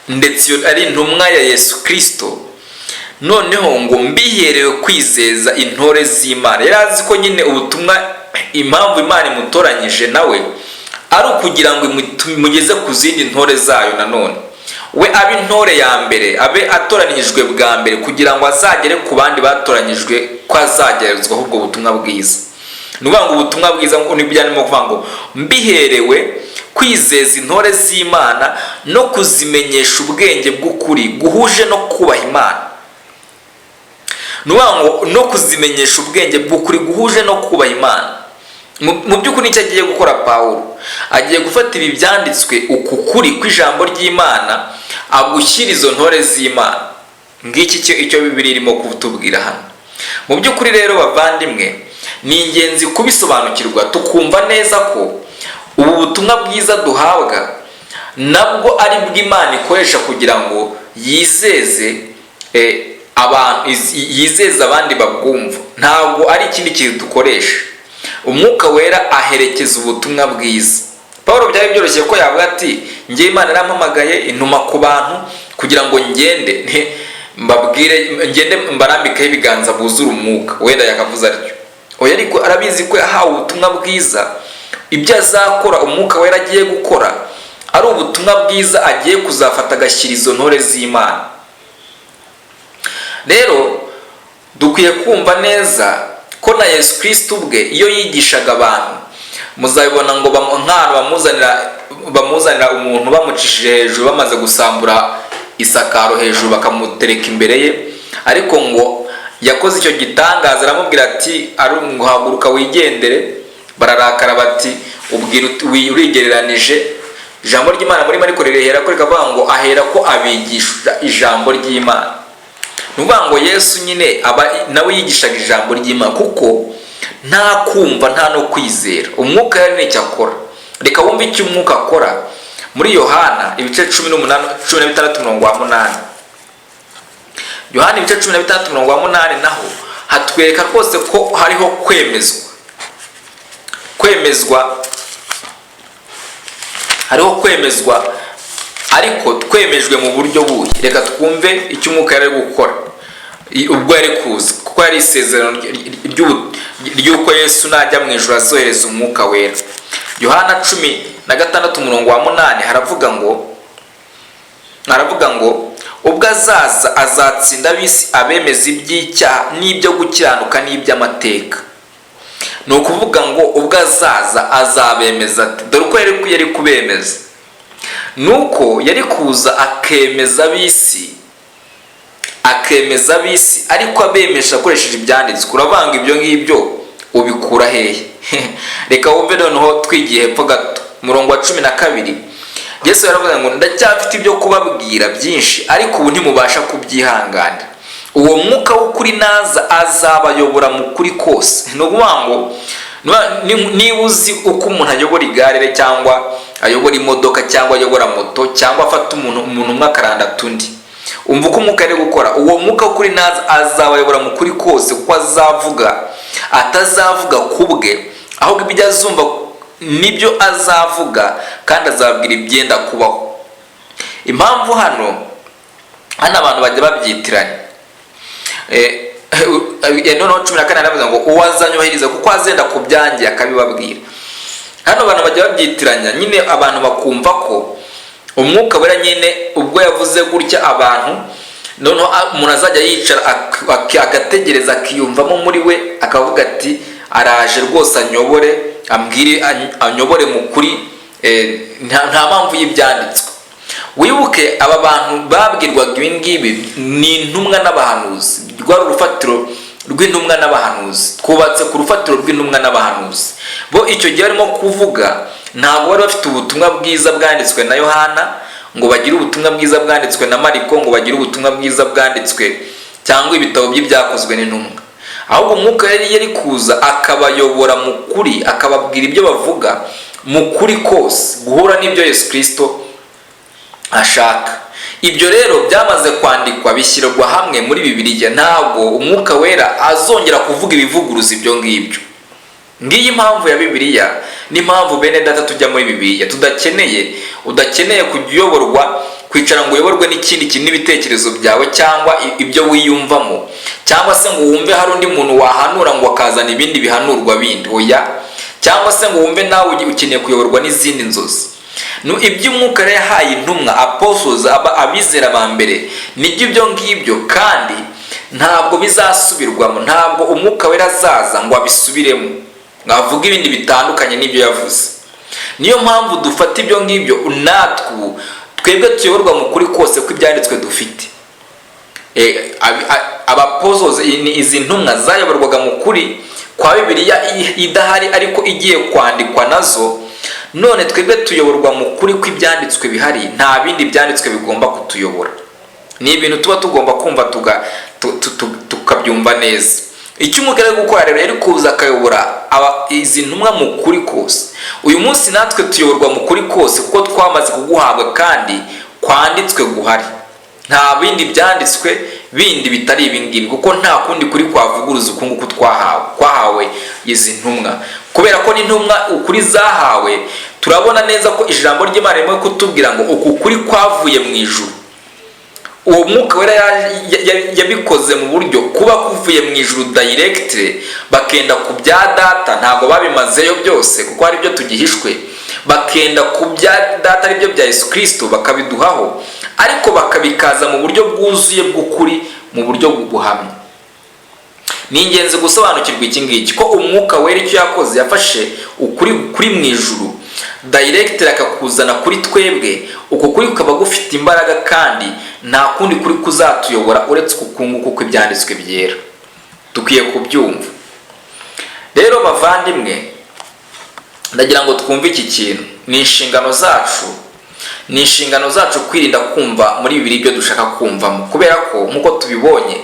ndetse iyo ari intumwa ya Yesu Kirisito. Noneho ngo: "Mbiherewe kwizeza intore z'Imana." Yari azi ko nyine ubutumwa, impamvu Imana imutoranyije nawe, ari ukugira ngo imugeze ku zindi ntore zayo. Nanone we abe intore ya mbere, abe atoranyijwe bwa mbere kugira ngo azagere ku bandi batoranyijwe, ko azagerezwaho ubwo butumwa bwiza. Ni ukuvuga ngo ubutumwa bwiza nibyo arimo kuvuga ngo: "Mbiherewe kwizeza intore z'Imana no kuzimenyesha ubwenge bw'ukuri guhuje no kubaha Imana." Ni ukuvuga ngo no kuzimenyesha ubwenge bw'ukuri guhuje no kubaha Imana. Mu by'ukuri nicyo agiye gukora Pawulo. Agiye gufata ibi byanditswe, uku kuri kw'ijambo ry'Imana, agushyira izo ntore z'Imana. Ngiki icyo Bibiliya irimo kutubwira hano. Mu by'ukuri rero, bavandimwe, ni ingenzi kubisobanukirwa, tukumva neza ko ubu butumwa bwiza duhabwa nabwo ari bw'Imana ikoresha kugira ngo yizeze abantu, yizeze abandi babwumva. Ntabwo ari ikindi kintu dukoresha. Umwuka Wera aherekeza ubutumwa bwiza. Paul byari byoroshye ko yavuga ati Ngewe Imana yarampamagaye intuma ku bantu kugira ngo ngende mbabwire, ngende mbarambikeho ibiganza buzure umwuka. Wenda yakavuze atyo. Oya, ariko arabizi ko yahawe ubutumwa bwiza, ibyo azakora, Umwuka Wera agiye gukora ari ubutumwa bwiza agiye kuzafata agashyira izo ntore z'Imana. Rero dukwiye kumva neza ko na Yesu Kirisito ubwe iyo yigishaga abantu, muzabibona ngo nk'ahantu bamuzanira umuntu bamucishije hejuru, bamaze gusambura isakaro hejuru bakamutereka imbere ye, ariko ngo yakoze icyo gitangaza, aramubwira ati ngo haguruka wigendere. Bararakara bati ubwira urigereranije. Ijambo ry'Imana muri Mariko rirehera ko rikavuga ngo ahera ko abigisha ijambo ry'Imana. Ni ukuvuga ngo Yesu nyine aba nawe yigishaga ijambo ry'Imana, kuko nta kumva nta no kwizera, Umwuka yari n'icyo akora. Reka wumve icyo Umwuka akora muri Yohana ibice 18, 16 umurongo wa 8. Yohana ibice 16 umurongo wa 8, naho hatwereka rwose ko hariho kwemezwa, kwemezwa, hariho kwemezwa. Ariko twemejwe mu buryo buhe? Reka twumve icyo Umwuka yari gukora ubwo yari kuza, kuko yari isezerano ry'uko Yesu najya mu ijuru azohereza Umwuka Wera. Yohana 16 umurongo wa 8 haravuga ngo ubwo azaza azatsinda ab'isi, abemeza iby'icyaha n'ibyo gukiranuka n'iby'amateka. Ni ukuvuga ngo ubwo azaza azabemeza ati dore uko yari kubemeza, nuko yari kuza akemeza ab'isi, akemeza ab'isi, ariko abemeje akoresheje ibyanditswe. Uravanga ibyo ngibyo ubikura hehe? Reka wumve noneho twigiye hepfo gato, umurongo wa 12. Yesu yaravuze ngo ndacyafite ibyo kubabwira byinshi, ariko ubu ntimubasha kubyihanganira. Uwo Mwuka w'ukuri naza azabayobora mu kuri kose. Ni ukuvuga ngo niba uzi uko umuntu ayobora igare re, cyangwa ayobora imodoka, cyangwa ayobora moto, cyangwa afata umuntu umwe akarandata undi, umva uko Umwuka ari gukora. Uwo Mwuka w'ukuri naza azabayobora mu kuri kose, kuko azavuga, atazavuga ku bwe, ahubwo ibyo azumva nibyo azavuga, kandi azabwira ibyenda kubaho. Impamvu hano abantu bajya babyitiranya, noneho 14 aravuga ngo uwo azanyubahiriza, kuko azenda ku byanjye akabibabwira. Hano abantu bajya babyitiranya nyine, abantu bakumva ko Umwuka Wera nyine ubwo yavuze gutya abantu, noneho umuntu azajya yicara agategereza, akiyumvamo muri we, akavuga ati araje rwose anyobore, ambwire, anyobore mu kuri, nta mpamvu y'ibyanditswe. Wibuke aba bantu babwirwaga ibi ngibi ni intumwa n'abahanuzi. Rwari urufatiro rw'intumwa n'abahanuzi, twubatse ku rufatiro rw'intumwa n'abahanuzi. Bo icyo gihe barimo kuvuga, ntabwo bari bafite ubutumwa bwiza bwanditswe na Yohana, ngo bagire ubutumwa bwiza bwanditswe na Mariko, ngo bagire ubutumwa bwiza bwanditswe cyangwa ibitabo by'ibyakozwe n'intumwa. Ahubwo Umwuka yari kuza akabayobora mu kuri, akababwira ibyo bavuga mu kuri kose guhura n'ibyo Yesu Kirisito ashaka. Ibyo rero byamaze kwandikwa, bishyirwa hamwe muri Bibiliya. Ntabwo Umwuka Wera azongera kuvuga ibivuguruza ibyo ngibyo. Ngiyi impamvu ya Bibiliya n'impamvu, bene data, tujya muri Bibiliya. Tudakeneye, udakeneye kujya uyoborwa, kwicara ngo uyoborwe n'ikindi kintu, n'ibitekerezo byawe cyangwa ibyo wiyumvamo, cyangwa se ngo wumve hari undi muntu wahanura ngo akazana ibindi bihanurwa bindi. Oya. Cyangwa se ngo wumve nawe ukeneye kuyoborwa n'izindi nzozi. Iby'Umwuka rero yahaye intumwa, apostles, abizera ba mbere, nibyo ibyo ngibyo, kandi ntabwo bizasubirwamo. Ntabwo Umwuka Wera azaza ngo abisubiremo, ngo avuge ibindi bitandukanye n'ibyo yavuze. Niyo mpamvu dufata ibyo ngibyo. Natwe ubu twebwe tuyoborwa mu kuri kose kw'ibyanditswe dufite. Aba apostles, izi ntumwa zayoborwaga mu kuri kwa Bibiliya idahari ariko igiye kwandikwa nazo. None twebwe tuyoborwa mu kuri kw'ibyanditswe bihari, nta bindi byanditswe bigomba kutuyobora. Ni ibintu tuba tugomba kumva, tukabyumva neza. Icyo Umwuka ari gukora rero, yari kuza akayobora izi ntumwa mu kuri kose. Uyu munsi natwe tuyoborwa mu kuri kose, kuko twamaze kuguhabwa kandi kwanditswe guhari. Nta bindi byanditswe. Bindi bitari ibingibi, kuko nta kundi kuri kwavuguruza uku nguku twahawe izi ntumwa, kubera ko n'intumwa ukuri zahawe, turabona neza ko ijambo ry'Imana ririmo kutubwira ngo uku kuri kwavuye mu ijuru. Uwo Mwuka Wera yabikoze mu buryo kuba kuvuye mu ijuru direct, bakenda ku bya Data. Ntabwo babimazeyo byose kuko hari ibyo tugihishwe. Bakenda ku bya Data, aribyo bya Yesu Kirisito, bakabiduhaho, ariko bakabikaza mu buryo bwuzuye bw'ukuri, mu buryo buhamye. Ni ingenzi gusobanukirwa iki ngiki, ko Umwuka Wera icyo yakoze, yafashe ukuri kuri mu ijuru direct, akakuzana kuri twebwe. Uko kuri kukaba gufite imbaraga, kandi nta kundi kuri kuzatuyobora uretse uku nguku kw'ibyanditswe byera. Dukwiye kubyumva rero, bavandimwe. Ndagira ngo twumve iki kintu. Ni inshingano zacu kwirinda kumva muri Bibiliya ibyo dushaka kumvamo, kubera ko nk'uko tubibonye,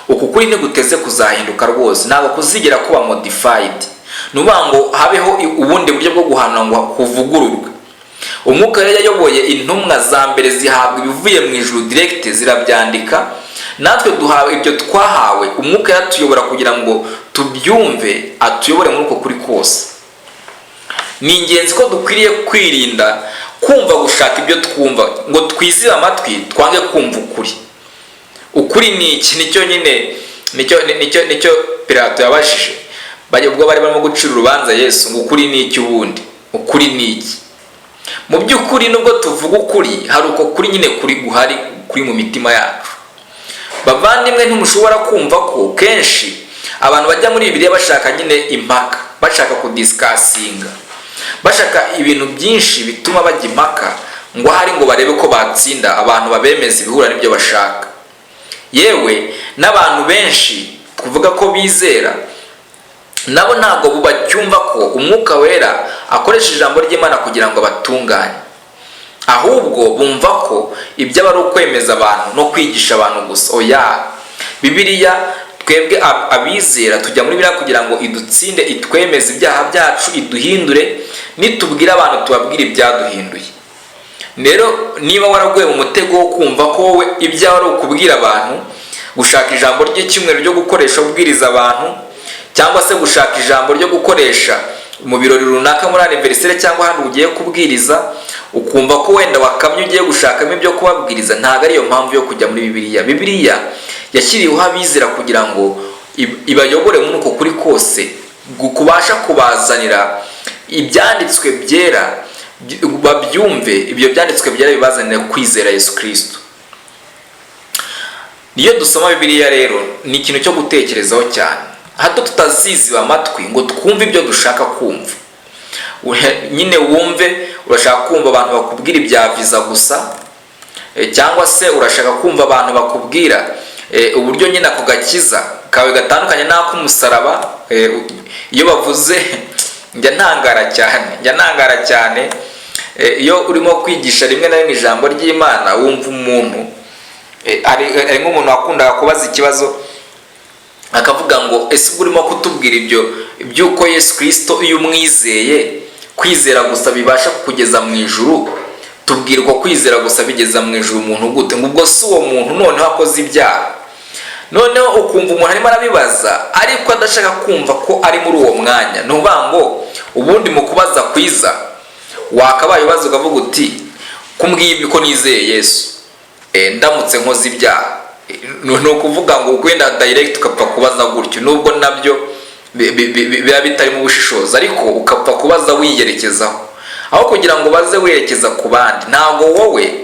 uku kuri ntiguteze kuzahinduka rwose. Ntabwo kuzigera kuba modified, ni ukuvuga ngo habeho ubundi buryo bwo guhanura ngo kuvugururwe. Umwuka rero yayoboye intumwa za mbere, zihabwa ibivuye mu ijuru direct, zirabyandika. Natwe duhawe ibyo twahawe. Umwuka yatuyobora kugira ngo tubyumve, atuyobore muri uko kuri kose. Ni ingenzi ko dukwiriye kwirinda kumva, gushaka ibyo twumva, ngo twizibe amatwi, twange kumva ukuri. Ukuri ni iki? Nicyo nyine nicyo Pilato yabajije ubwo bari barimo gucira urubanza Yesu, ngo ukuri ni iki? Ubundi ukuri ni iki? Mu by'ukuri, nubwo tuvuga ukuri, hari uko kuri nyine kuri guhari, kuri mu mitima yacu. Bavandimwe, ntimushobora kumva ko kenshi abantu bajya muri Bibiliya bashaka nyine impaka, bashaka kudiscussinga, bashaka ibintu byinshi bituma bajya impaka, ngo ahari ngo barebe ko batsinda abantu, babemeza ibihura n'ibyo bashaka. Yewe, n'abantu benshi tuvuga ko bizera, nabo ntabwo bacyumva ko Umwuka Wera akoresha ijambo ry'Imana kugira ngo abatunganye. Ahubwo bumva ko ibyo aba ari ukwemeza abantu no kwigisha abantu gusa. Oya, Bibiliya, twebwe abizera tujya muri Bibiliya kugira ngo idutsinde, itwemeze ibyaha byacu, iduhindure. Nitubwira abantu, tubabwire ibyaduhinduye. Rero niba waraguye mu mutego wo kumva ko wowe ibyawe ari ukubwira abantu, gushaka ijambo ry'icyumweru ryo gukoresha ubwiriza abantu, cyangwa se gushaka ijambo ryo gukoresha mu birori runaka, muri anniversaire cyangwa ahandi ugiye kubwiriza, ukumva ko wenda wakamye ugiye gushakamo ibyo kubabwiriza, ntabwo ariyo mpamvu yo kujya muri Bibiliya. Bibiliya yashyiriweho abizera kugira ngo ibayobore muri uko kuri kose kubasha kubazanira ibyanditswe byera, babyumve. Ibyo byanditswe byera bibazanira kwizera Yesu Kirisito. Niyo dusoma Bibiliya rero, ni ikintu cyo gutekerezaho cyane, hato tutaziziba amatwi ngo twumve ibyo dushaka kumva. Nyine wumve urashaka kumva abantu bakubwira ibya viza gusa, cyangwa se urashaka kumva abantu bakubwira uburyo nyine ako gakiza kawe gatandukanye n'ak'umusaraba. Iyo bavuze, njya ntangara cyane, njya ntangara cyane. Iyo urimo kwigisha rimwe na rimwe ijambo ry'Imana, wumva umuntu, hari nk'umuntu wakundaga kubaza ikibazo, akavuga ngo: "Ese ubwo urimo kutubwira ibyo by'uko Yesu Kirisito iyo umwizeye, kwizera gusa bibasha kukugeza mu ijuru, tubwira uko kwizera gusa bigeza mu ijuru umuntu gute?" Ngo ubwo si uwo muntu noneho akoze ibyaha? Noneho ukumva umuntu arimo arabibaza, ariko adashaka kumva ko ari muri uwo mwanya. Ni ukuvuga ngo ubundi mu kubaza kwiza, wakabaye ubaza ukavuga uti: "Kumbwiye ko nizeye Yesu, ndamutse nkoze ibyaha?" Ni ukuvuga ngo wenda direct ukapfa kubaza gutyo, nubwo nabyo biba bitarimo ubushishozi, ariko ukapfa kubaza wiyerekezaho aho kugira ngo baze werekeza ku bandi. Ntabwo wowe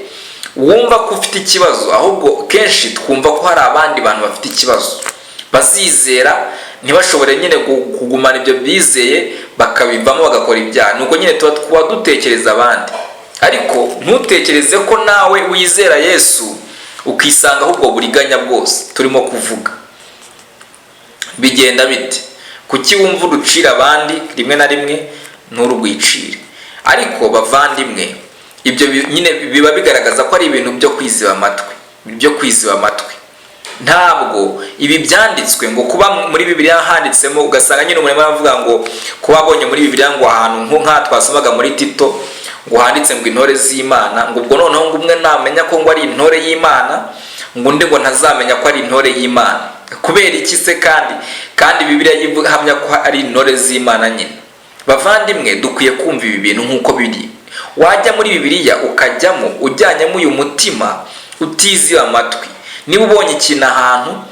wumva ko ufite ikibazo, ahubwo kenshi twumva ko hari abandi bantu bafite ikibazo, bazizera ntibashobore nyine kugumana ibyo bizeye, bakabivamo bagakora ibyaha. Nuko nyine tuba twaba dutekereza abandi, ariko ntutekereze ko nawe wizera Yesu ukisanga ahubwo buriganya bwose turimo kuvuga. Bigenda bite? Kuki wumva urucira abandi rimwe na rimwe nturugwicire? Ariko bavandimwe, ibyo nyine biba bigaragaza ko ari ibintu byo kwiziba amatwi, byo kwiziba amatwi. Ntabwo ibi byanditswe ngo kuba muri Bibiliya handitsemo, ugasanga nyine umuntu arimo aravuga ngo kuba abonye muri Bibiliya ngo ahantu nko nk'aha twasomaga muri Tito, ngo handitse ngo intore z'Imana, ngo ubwo noneho ngo umwe namenya ko ngo ari intore y'Imana, Ngo undi ngo ntazamenya ko ari intore y'Imana. Kubera iki se kandi Bibiliya ihamya ko ari intore z'Imana nyine? Bavandimwe, dukwiye kumva ibi bintu nk'uko biri. Wajya muri Bibiliya, ukajyamo ujyanyemo uyu mutima utiziba amatwi. Niba ubonye ikintu ahantu,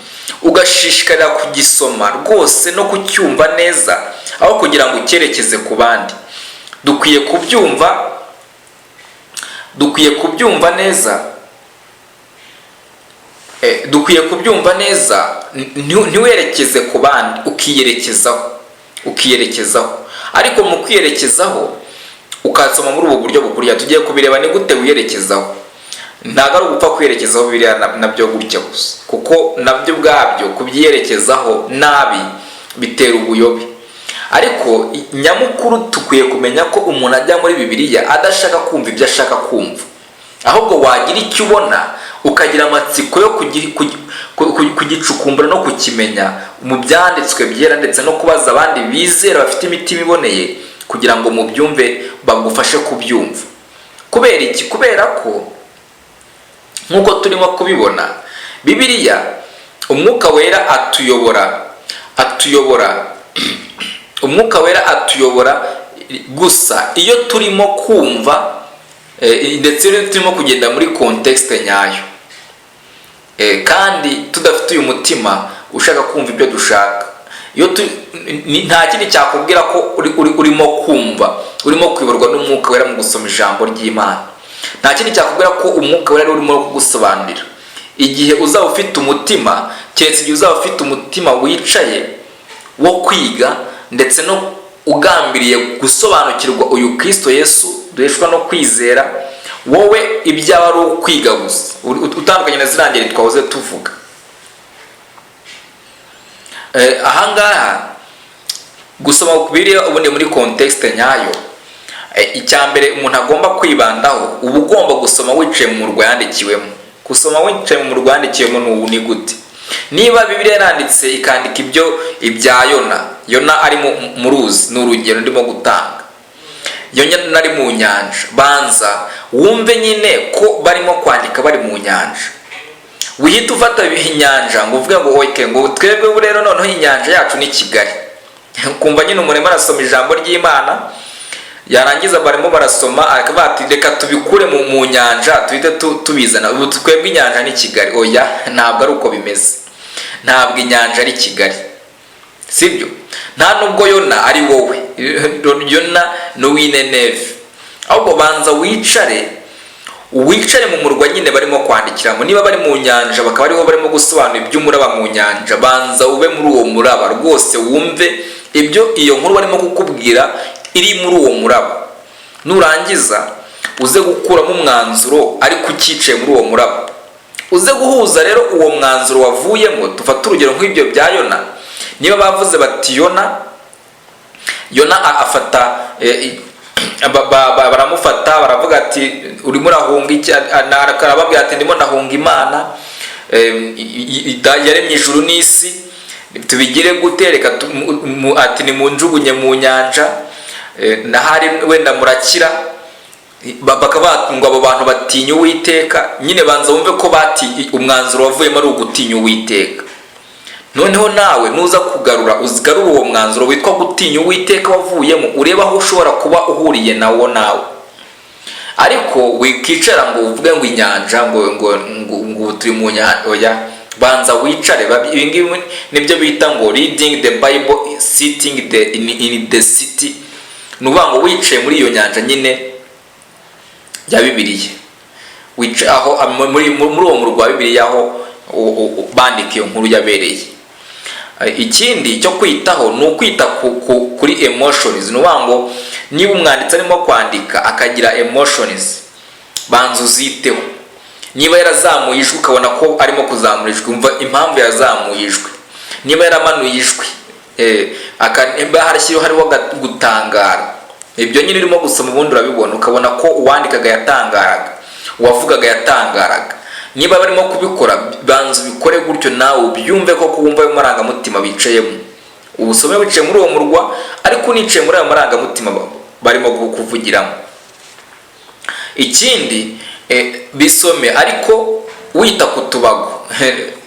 ugashishikarira kugisoma rwose no kucyumva neza, aho kugira ngo ucyerekeze ku bandi. Dukwiye kubyumva neza, dukwiye kubyumva neza, ntiwerekeze ku bandi, ukiyerekezaho. Ariko mu kwiyerekezaho, ukasoma muri ubu buryo bukurikira tugiye kubireba. Ni gute wiyerekezaho? Ntabwo ari ugupfa kwiyerekezaho biriya nabyo gutya gusa, kuko nabyo ubwabyo kubyiyerekezaho nabi bitera ubuyobe. Ariko nyamukuru, dukwiye kumenya ko umuntu ajya muri Bibiliya adashaka kumva ibyo ashaka kumva, ahubwo wagira icyo ubona ukagira amatsiko yo kugicukumbura no kukimenya mu byanditswe byera, ndetse no kubaza abandi bizera bafite imitima iboneye kugira ngo mubyumve, bagufashe kubyumva. Kubera iki? Kubera ko nk'uko turimo kubibona, Bibiliya, Umwuka Wera atuyobora, Umwuka Wera atuyobora gusa iyo turimo kumva, ndetse iyo turimo kugenda muri context nyayo, kandi tudafite uyu mutima ushaka kumva ibyo dushaka. Iyo nta kindi cyakubwira ko urimo kumva, urimo kuyoborwa n'Umwuka Wera mu gusoma ijambo ry'Imana, nta kindi cyakubwira ko Umwuka Wera urimo kugusobanurira, igihe uzaba ufite umutima, keretse igihe uzaba ufite umutima wicaye wo kwiga, ndetse no ugambiriye gusobanukirwa uyu Kristo Yesu duheshwa no kwizera. Wowe ibyaba ari ukwiga gusa, utandukanye na ziriya ngeri twahoze tuvuga. Ahangaha gusoma Bibiliya ubundi muri context nyayo, icya mbere umuntu agomba kwibandaho, uba ugomba gusoma wicaye mu murwa yandikiwemo. Gusoma wicaye mu murwa yandikiwemo ni ubu: ni gute? Niba Bibiliya yaranditse, ikandika ibya Yona, Yona ari mu ruzi, ni urugero ndimo gutanga, Yona ari mu nyanja, banza wumve nyine ko barimo kwandika bari mu nyanja. Wihita ufata inyanja ngo uvuge ngo okay, ngo twebwe ubu rero noneho inyanja yacu ni Kigali. Kumva nyine umuntu arimo arasoma ijambo ry'Imana, yarangiza barimo barasoma, akavuga ati: "Reka tubikure mu nyanja, tuhite tubizana ubu twebwe inyanja ni Kigali." Oya, ntabwo ari uko bimeze. Ntabwo inyanja ari Kigali, sibyo? Nta nubwo Yona ari wowe. Yona ni uw'Ineneve. Ahubwo banza wicare mu murwa nyine barimo kwandikiramo. Niba bari mu nyanja, bakaba ariho barimo gusobanura iby'umuraba mu nyanja, banza ube muri uwo muraba rwose, wumve ibyo iyo nkuru barimo kukubwira iri muri uwo muraba. Nurangiza uze gukuramo umwanzuro, ariko ucyicaye muri uwo muraba. Uze guhuza rero uwo mwanzuro wavuyemo. Dufate urugero nk'ibyo bya Yona. Niba bavuze bati Yona afata baramufata, baravuga ati: "Urimo urahunga iki?" Arababwira ati: "Ndimo ndahunga Imana yaremye ijuru n'isi. Tubigire gute?" Reka ati: "Nimunjugunye mu nyanja, nahari wenda murakira." Bakaba ngo abo bantu batinya Uwiteka nyine. Banza wumve ko bati umwanzuro wavuyemo ari ugutinya Uwiteka. Noneho nawe nuza kugarura, uzigarura uwo mwanzuro witwa gutinya Uwiteka wavuyemo, urebe aho ushobora kuba uhuriye nawo nawe. Ariko wikicara ngo uvuge ngo inyanja, ngo turi mu nyanja. Oya, banza wicare. Ibi ngibi nibyo bita ngo reading the Bible sitting in the city. Ni ukuvuga ngo wicaye muri iyo nyanja nyine ya Bibiliya, wicaye aho muri uwo murwa wa Bibiliya, aho bandika iyo nkuru yabereye. Ikindi cyo kwitaho ni ukwita kuri emotions. Ni ukuvuga ngo niba umwanditsi arimo kwandika akagira emotions, banza uziteho. Niba yarazamuye ijwi, ukabona ko arimo kuzamura ijwi, umva impamvu yazamuye ijwi. Niba yaramanuye ijwi, niba harashyiriho hariho gutangara, ibyo nyine urimo gusoma ubundi urabibona, ukabona ko uwandikaga yatangaraga, uwavugaga yatangaraga. Niba barimo kubikora, banza ubikore gutyo nawe ubyumve koko, wumva ayo marangamutima bicayemo. Ubusome wicaye muri uwo murwa, ariko unicaye muri ayo marangamutima barimo kuvugiramo. Ikindi, bisome ariko Wita ku tubago,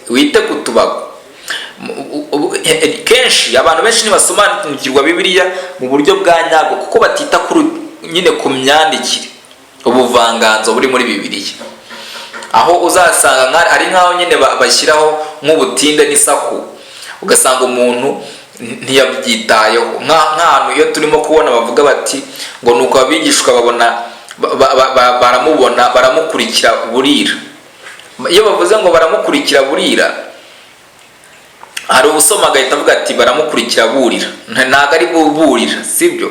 wite ku tubago. Kenshi abantu benshi ntibasobanukirwa Bibiliya mu buryo bwa nyabwo kuko batita kuri nyine ku myandikire, ubuvanganzo buri muri Bibiliya, aho uzasanga ari nk'aho nyine bashyiraho nk'ubutinde n'isaku, ugasanga umuntu ntiyabyitayeho. Nk'ahantu iyo turimo kubona bavuga bati ngo nuko abigishwa babona baramubona, baramukurikira burira. Iyo bavuze ngo baramukurikira burira, hari usoma agahita avuga ati baramukurikira burira. Ntabwo ari burira, sibyo?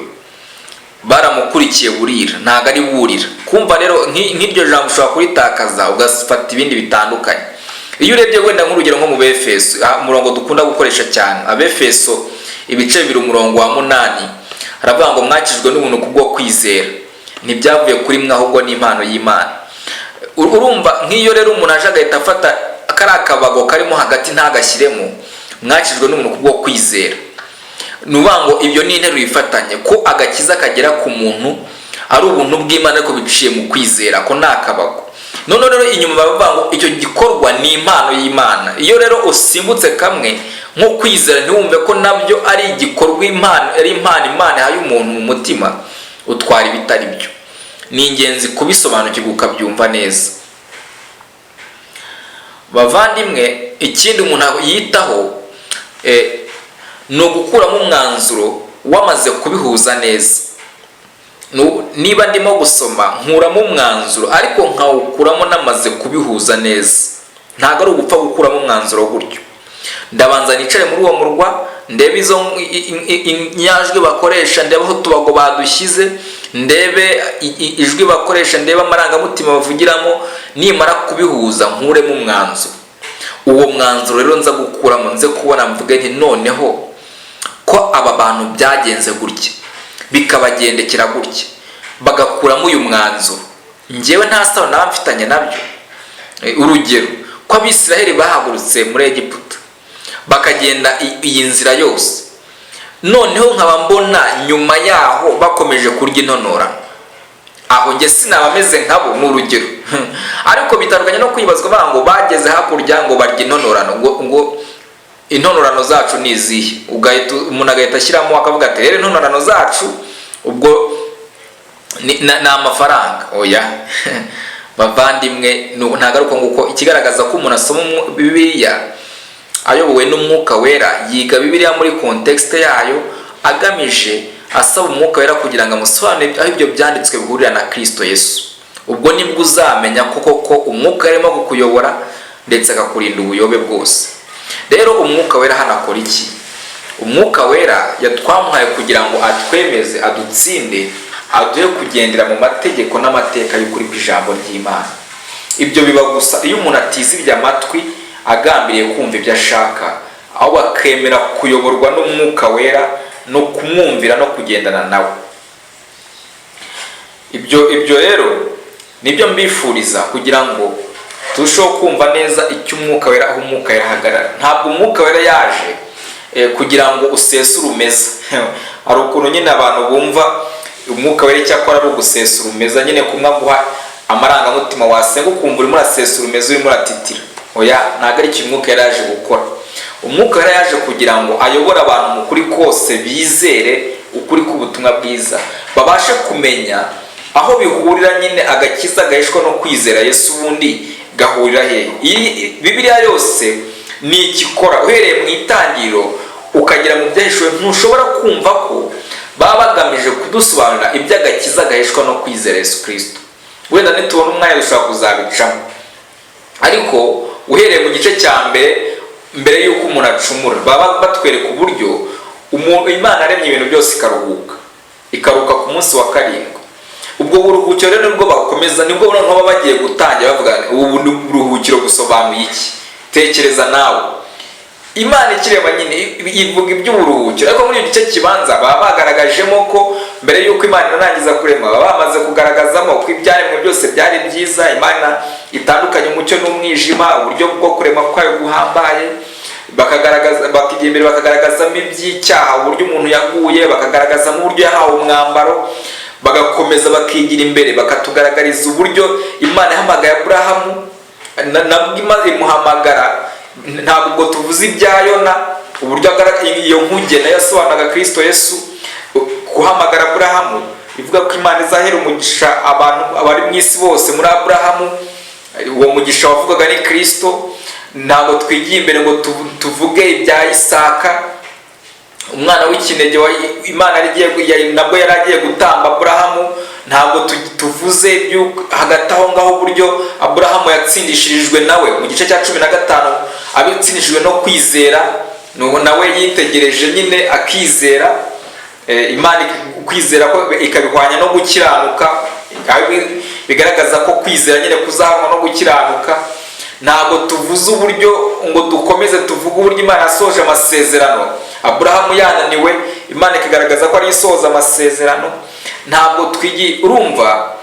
Baramukurikiye burira, ntabwo ari burira. Kumva rero nk'iryo jambo ushobora kuritakaza ugafata ibindi bitandukanye. Iyo urebye wenda nk'urugero nko mu Befeso, umurongo dukunda gukoresha cyane, Abefeso ibice 2 umurongo wa 8, haravuga ngo mwakijwe n'ubuntu kubwo kwizera, ntibyavuye kuri mwe ahubwo ni impano y'Imana. Urumva nk'iyo rero umuntu aje agahita afata kariya kabago karimo hagati ntagashyiremo mwakijwe n'ubuntu kubwo kwizera, ni ukuvuga ngo ibyo ni interuro ifatanye, ko agakiza kagera ku muntu ari ubuntu bw'Imana ariko biciye mu kwizera, ko ni akabago. Noneho rero inyuma bavuga ngo icyo gikorwa ni impano y'Imana. Iyo rero usimbutse kamwe nko kwizera, ntiwumve ko nabyo ari igikorwa, impano, ari impano Imana ihaye umuntu mu mutima, utwara ibitari byo. Ni ingenzi kubisobanukirwa ukabyumva neza, bavandimwe. Ikindi umuntu yitaho ni ugukuramo umwanzuro wamaze kubihuza neza. Niba ndimo gusoma, nkuramo umwanzuro ariko nkawukuramo namaze kubihuza neza. Ntabwo ari ugupfa gukuramo umwanzuro gutyo. Ndabanza nicare muri uwo murwa, ndebe izo inyajwi bakoresha, ndebe aho utubago badushyize, ndebe ijwi bakoresha, ndebe amarangamutima bavugiramo. Nimara kubihuza nkuremo umwanzuro. Uwo mwanzuro rero nza gukuramo, nze kubona mvuge nti noneho ko aba bantu byagenze gutya, bikabagendekera gutya, bagakuramo uyu mwanzuro, njyewe nta sano naba mfitanye nabyo? Urugero ko Abisiraheli bahagurutse muri Egiputa bakagenda iyi nzira yose, noneho nkaba mbona nyuma yaho bakomeje kurya intonorano, aho njye sinaba meze nkabo? Ni urugero, ariko bitandukanye no kwibazwa bavuga ngo bageze hakurya ngo barya intonorano, ngo intonorano zacu ni izihe? Ugahita umuntu agahita ashyiramo akavuga ati rero intonorano zacu ubwo ni amafaranga. Oya bavandimwe, ntabwo ari uko nguko. Ikigaragaza ko umuntu asoma Bibiliya ayobowe n'Umwuka Wera, yiga Bibiliya muri contexte yayo, agamije asaba Umwuka Wera kugira ngo amusobanurire aho ibyo byanditswe bihurira na Kristo Yesu. Ubwo nibwo uzamenya ko koko Umwuka arimo kukuyobora ndetse akakurinda ubuyobe bwose. Rero Umwuka Wera hano akora iki? Umwuka Wera yatwamuhaye kugira ngo atwemeze, adutsinde, aduhe kugendera mu mategeko n'amateka y'ukuri kw'ijambo ry'Imana. Ibyo biba gusa iyo umuntu atizibye amatwi agambiriye kumva ibyo ashaka, ahubwo akemera kuyoborwa n'Umwuka Wera no kumwumvira no kugendana nawe. Ibyo rero nibyo mbifuriza kugira ngo turusheho kumva neza icyo Umwuka Wera, aho Umwuka Wera ahagarara. Ntabwo Umwuka Wera yaje kugira ngo usese urumeza. Hari ukuntu nyine abantu bumva Umwuka Wera icyakora ari ugusesa urumeza nyine, kumwe aguha amarangamutima, wasenga ukumva urimo urasesa urumeza, urimo uratitira. Oya, ntabwo ari icyo Umwuka yari yaje gukora. Umwuka yari yaje kugira ngo ayobore abantu mu kuri kose, bizere ukuri k'ubutumwa bwiza, babashe kumenya aho bihurira nyine. Agakiza gaheshwa no kwizera Yesu ubundi gahurira hehe? Iyi Bibiliya yose ni ikikora, uhereye mu Itangiriro ukagera mu Byahishuwe, ntushobora kumva ko baba bagamije kudusobanurira iby'agakiza gaheshwa no kwizera Yesu Kirisito. Wenda nitubona umwanya dushobora kuzabicamo, ariko uhereye mu gice cya mbere, mbere y'uko umuntu acumura, baba batwereka uburyo umuntu Imana aremye ibintu byose ikaruhuka, ikaruhuka ku munsi wa karindwi. Ubwo buruhukiro rero nibwo bakomeza, nibwo noneho baba bagiye gutangira bavuga ubu buruhukiro busobanuye iki. Tekereza nawe, Imana ikirema nyine ivuga iby'uburuhukiro, ariko muri icyo gice kibanza baba bagaragajemo ko mbere y'uko Imana inarangiza kurema, baba bamaze kugaragazamo ko ibyaremwe byose byari byiza, Imana itandukanye umucyo n'umwijima, uburyo bwo kurema kwayo guhambaye. Bakagaragaza, bakijya imbere bakagaragazamo iby'icyaha, uburyo umuntu yaguye, bakagaragazamo uburyo yahawe umwambaro. Bagakomeza bakigira imbere bakatugaragariza uburyo Imana yahamagaye Aburahamu. Nabwo imaze imuhamagara. Ntabwo ubwo tuvuze ibya Yona, uburyo iyo nkuge nayo yasobanuraga Kristo Yesu. Guhamagara Aburahamu bivuga ko Imana izahera umugisha abantu abari mu isi bose muri Aburahamu. Uwo mugisha wavugaga ni Kristo. Ntabwo twigiye imbere ngo tuvuge ibya Isaka, umwana w'ikinege Imana nabwo yari agiye gutamba Aburahamu. Ntabwo tuvuze hagati aho ngaho uburyo Aburahamu yatsindishirijwe nawe mu gice cya 15, abitsindishijwe no kwizera. Nawe yitegereje nyine akizera Imana, kwizera ko ikabihwanya no gukiranuka, bigaragaza ko kwizera nyine kuzahanwa no gukiranuka. Ntabwo tuvuze uburyo ngo dukomeze tuvuge uburyo Imana yasohoje amasezerano Aburahamu yananiwe, Imana ikagaragaza ko ari isohoza amasezerano. Ntabwo twigiye. Urumva,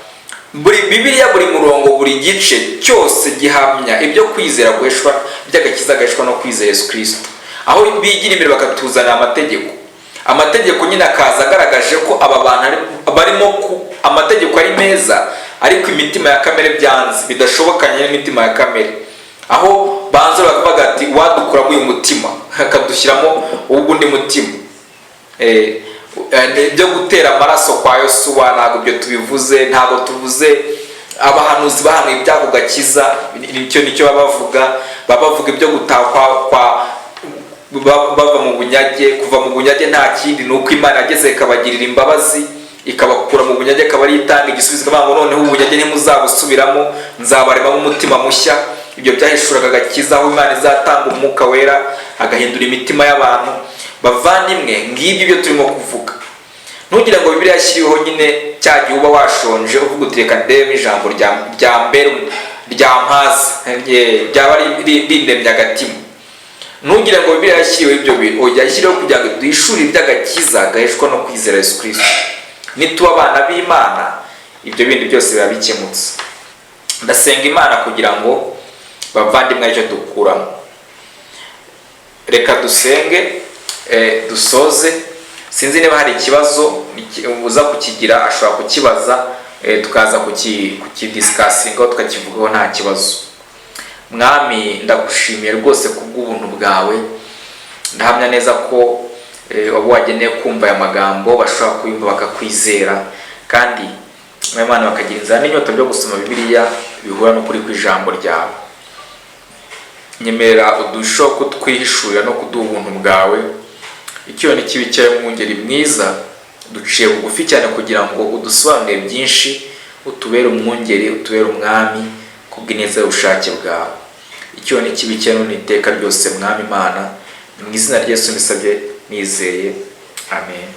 buri Bibiliya, buri murongo, buri gice cyose gihamya ibyo kwizera guheshwa, by'agakiza gaheshwa no kwizera Yesu Kirisito. Aho bigira imbere bakatuzanira amategeko, amategeko nyine akaza agaragaje ko aba bantu barimo amategeko ari meza, ariko imitima ya kamere byanze, bidashobokanye n'imitima ya kamere. Aho banza bakavuga ati: "Wadukuramo uyu mutima akadushyiramo uwundi mutima." Ibyo gutera amaraso kwa Yosuwa ntabwo ibyo tubivuze. Ntabwo tuvuze abahanuzi bahanuye iby'ako gakiza. Nicyo nicyo baba bavuga. Baba bavuga ibyo gutaha kwa bava mu bunyage. Kuva mu bunyage nta kindi, ni uko Imana yageze ikabagirira imbabazi, ikabakura mu bunyage, akaba ari itanga igisubizo, ikavuga ngo: "Noneho ubunyage ntimuzabusubiramo, nzabaremamo umutima mushya." Ibyo byahishuraga agakiza, aho Imana izatanga Umwuka Wera agahindura imitima y'abantu. Bavandimwe, ngibyo ibyo turimo kuvuga. Ntugire ngo Bibiliya yashyiriweho nyine cya gihe uba washonje, uvuga uti: "Reka ndebemo ijambo rya mbere rya mpaza, ryaba rindemye agatima." Ntugire ngo Bibiliya yashyiriweho ibyo bintu. Oya, yashyiriweho kugira ngo duhishure iby'agakiza gaheshwa no kwizera Yesu Kirisito. Nituba abana b'Imana, ibyo bindi byose biba bikemutse. Ndasenga Imana kugira ngo, bavandimwe, aricyo dukuramo. Reka dusenge, dusoze. Sinzi niba hari ikibazo uza kukigira, ashobora kukibaza, tukaza kukidiscussingaho, tukakivugaho, nta kibazo. Mwami, ndagushimiye rwose kubw'ubuntu bwawe. Ndahamya neza ko abo wageneye kumva aya magambo bashobora kuyumva bakakwizera, kandi Imana bakagira inzara n'inyota byo gusoma Bibiliya bihura n'ukuri kw'ijambo ryawe. Nyemerera udusheho kutwihishurira no kuduha ubuntu bwawe. Icyo ni kibi cyawe, mwungeri mwiza. Duciye bugufi cyane kugira ngo udusobanurire byinshi, utubere umwungeri, utubere umwami kubw'ineza y'ubushake bwawe. Icyo ni kibi cyawe n'iteka ryose, Mwami Imana. Ni mu izina rya Yesu mbisabye nizeye, amen.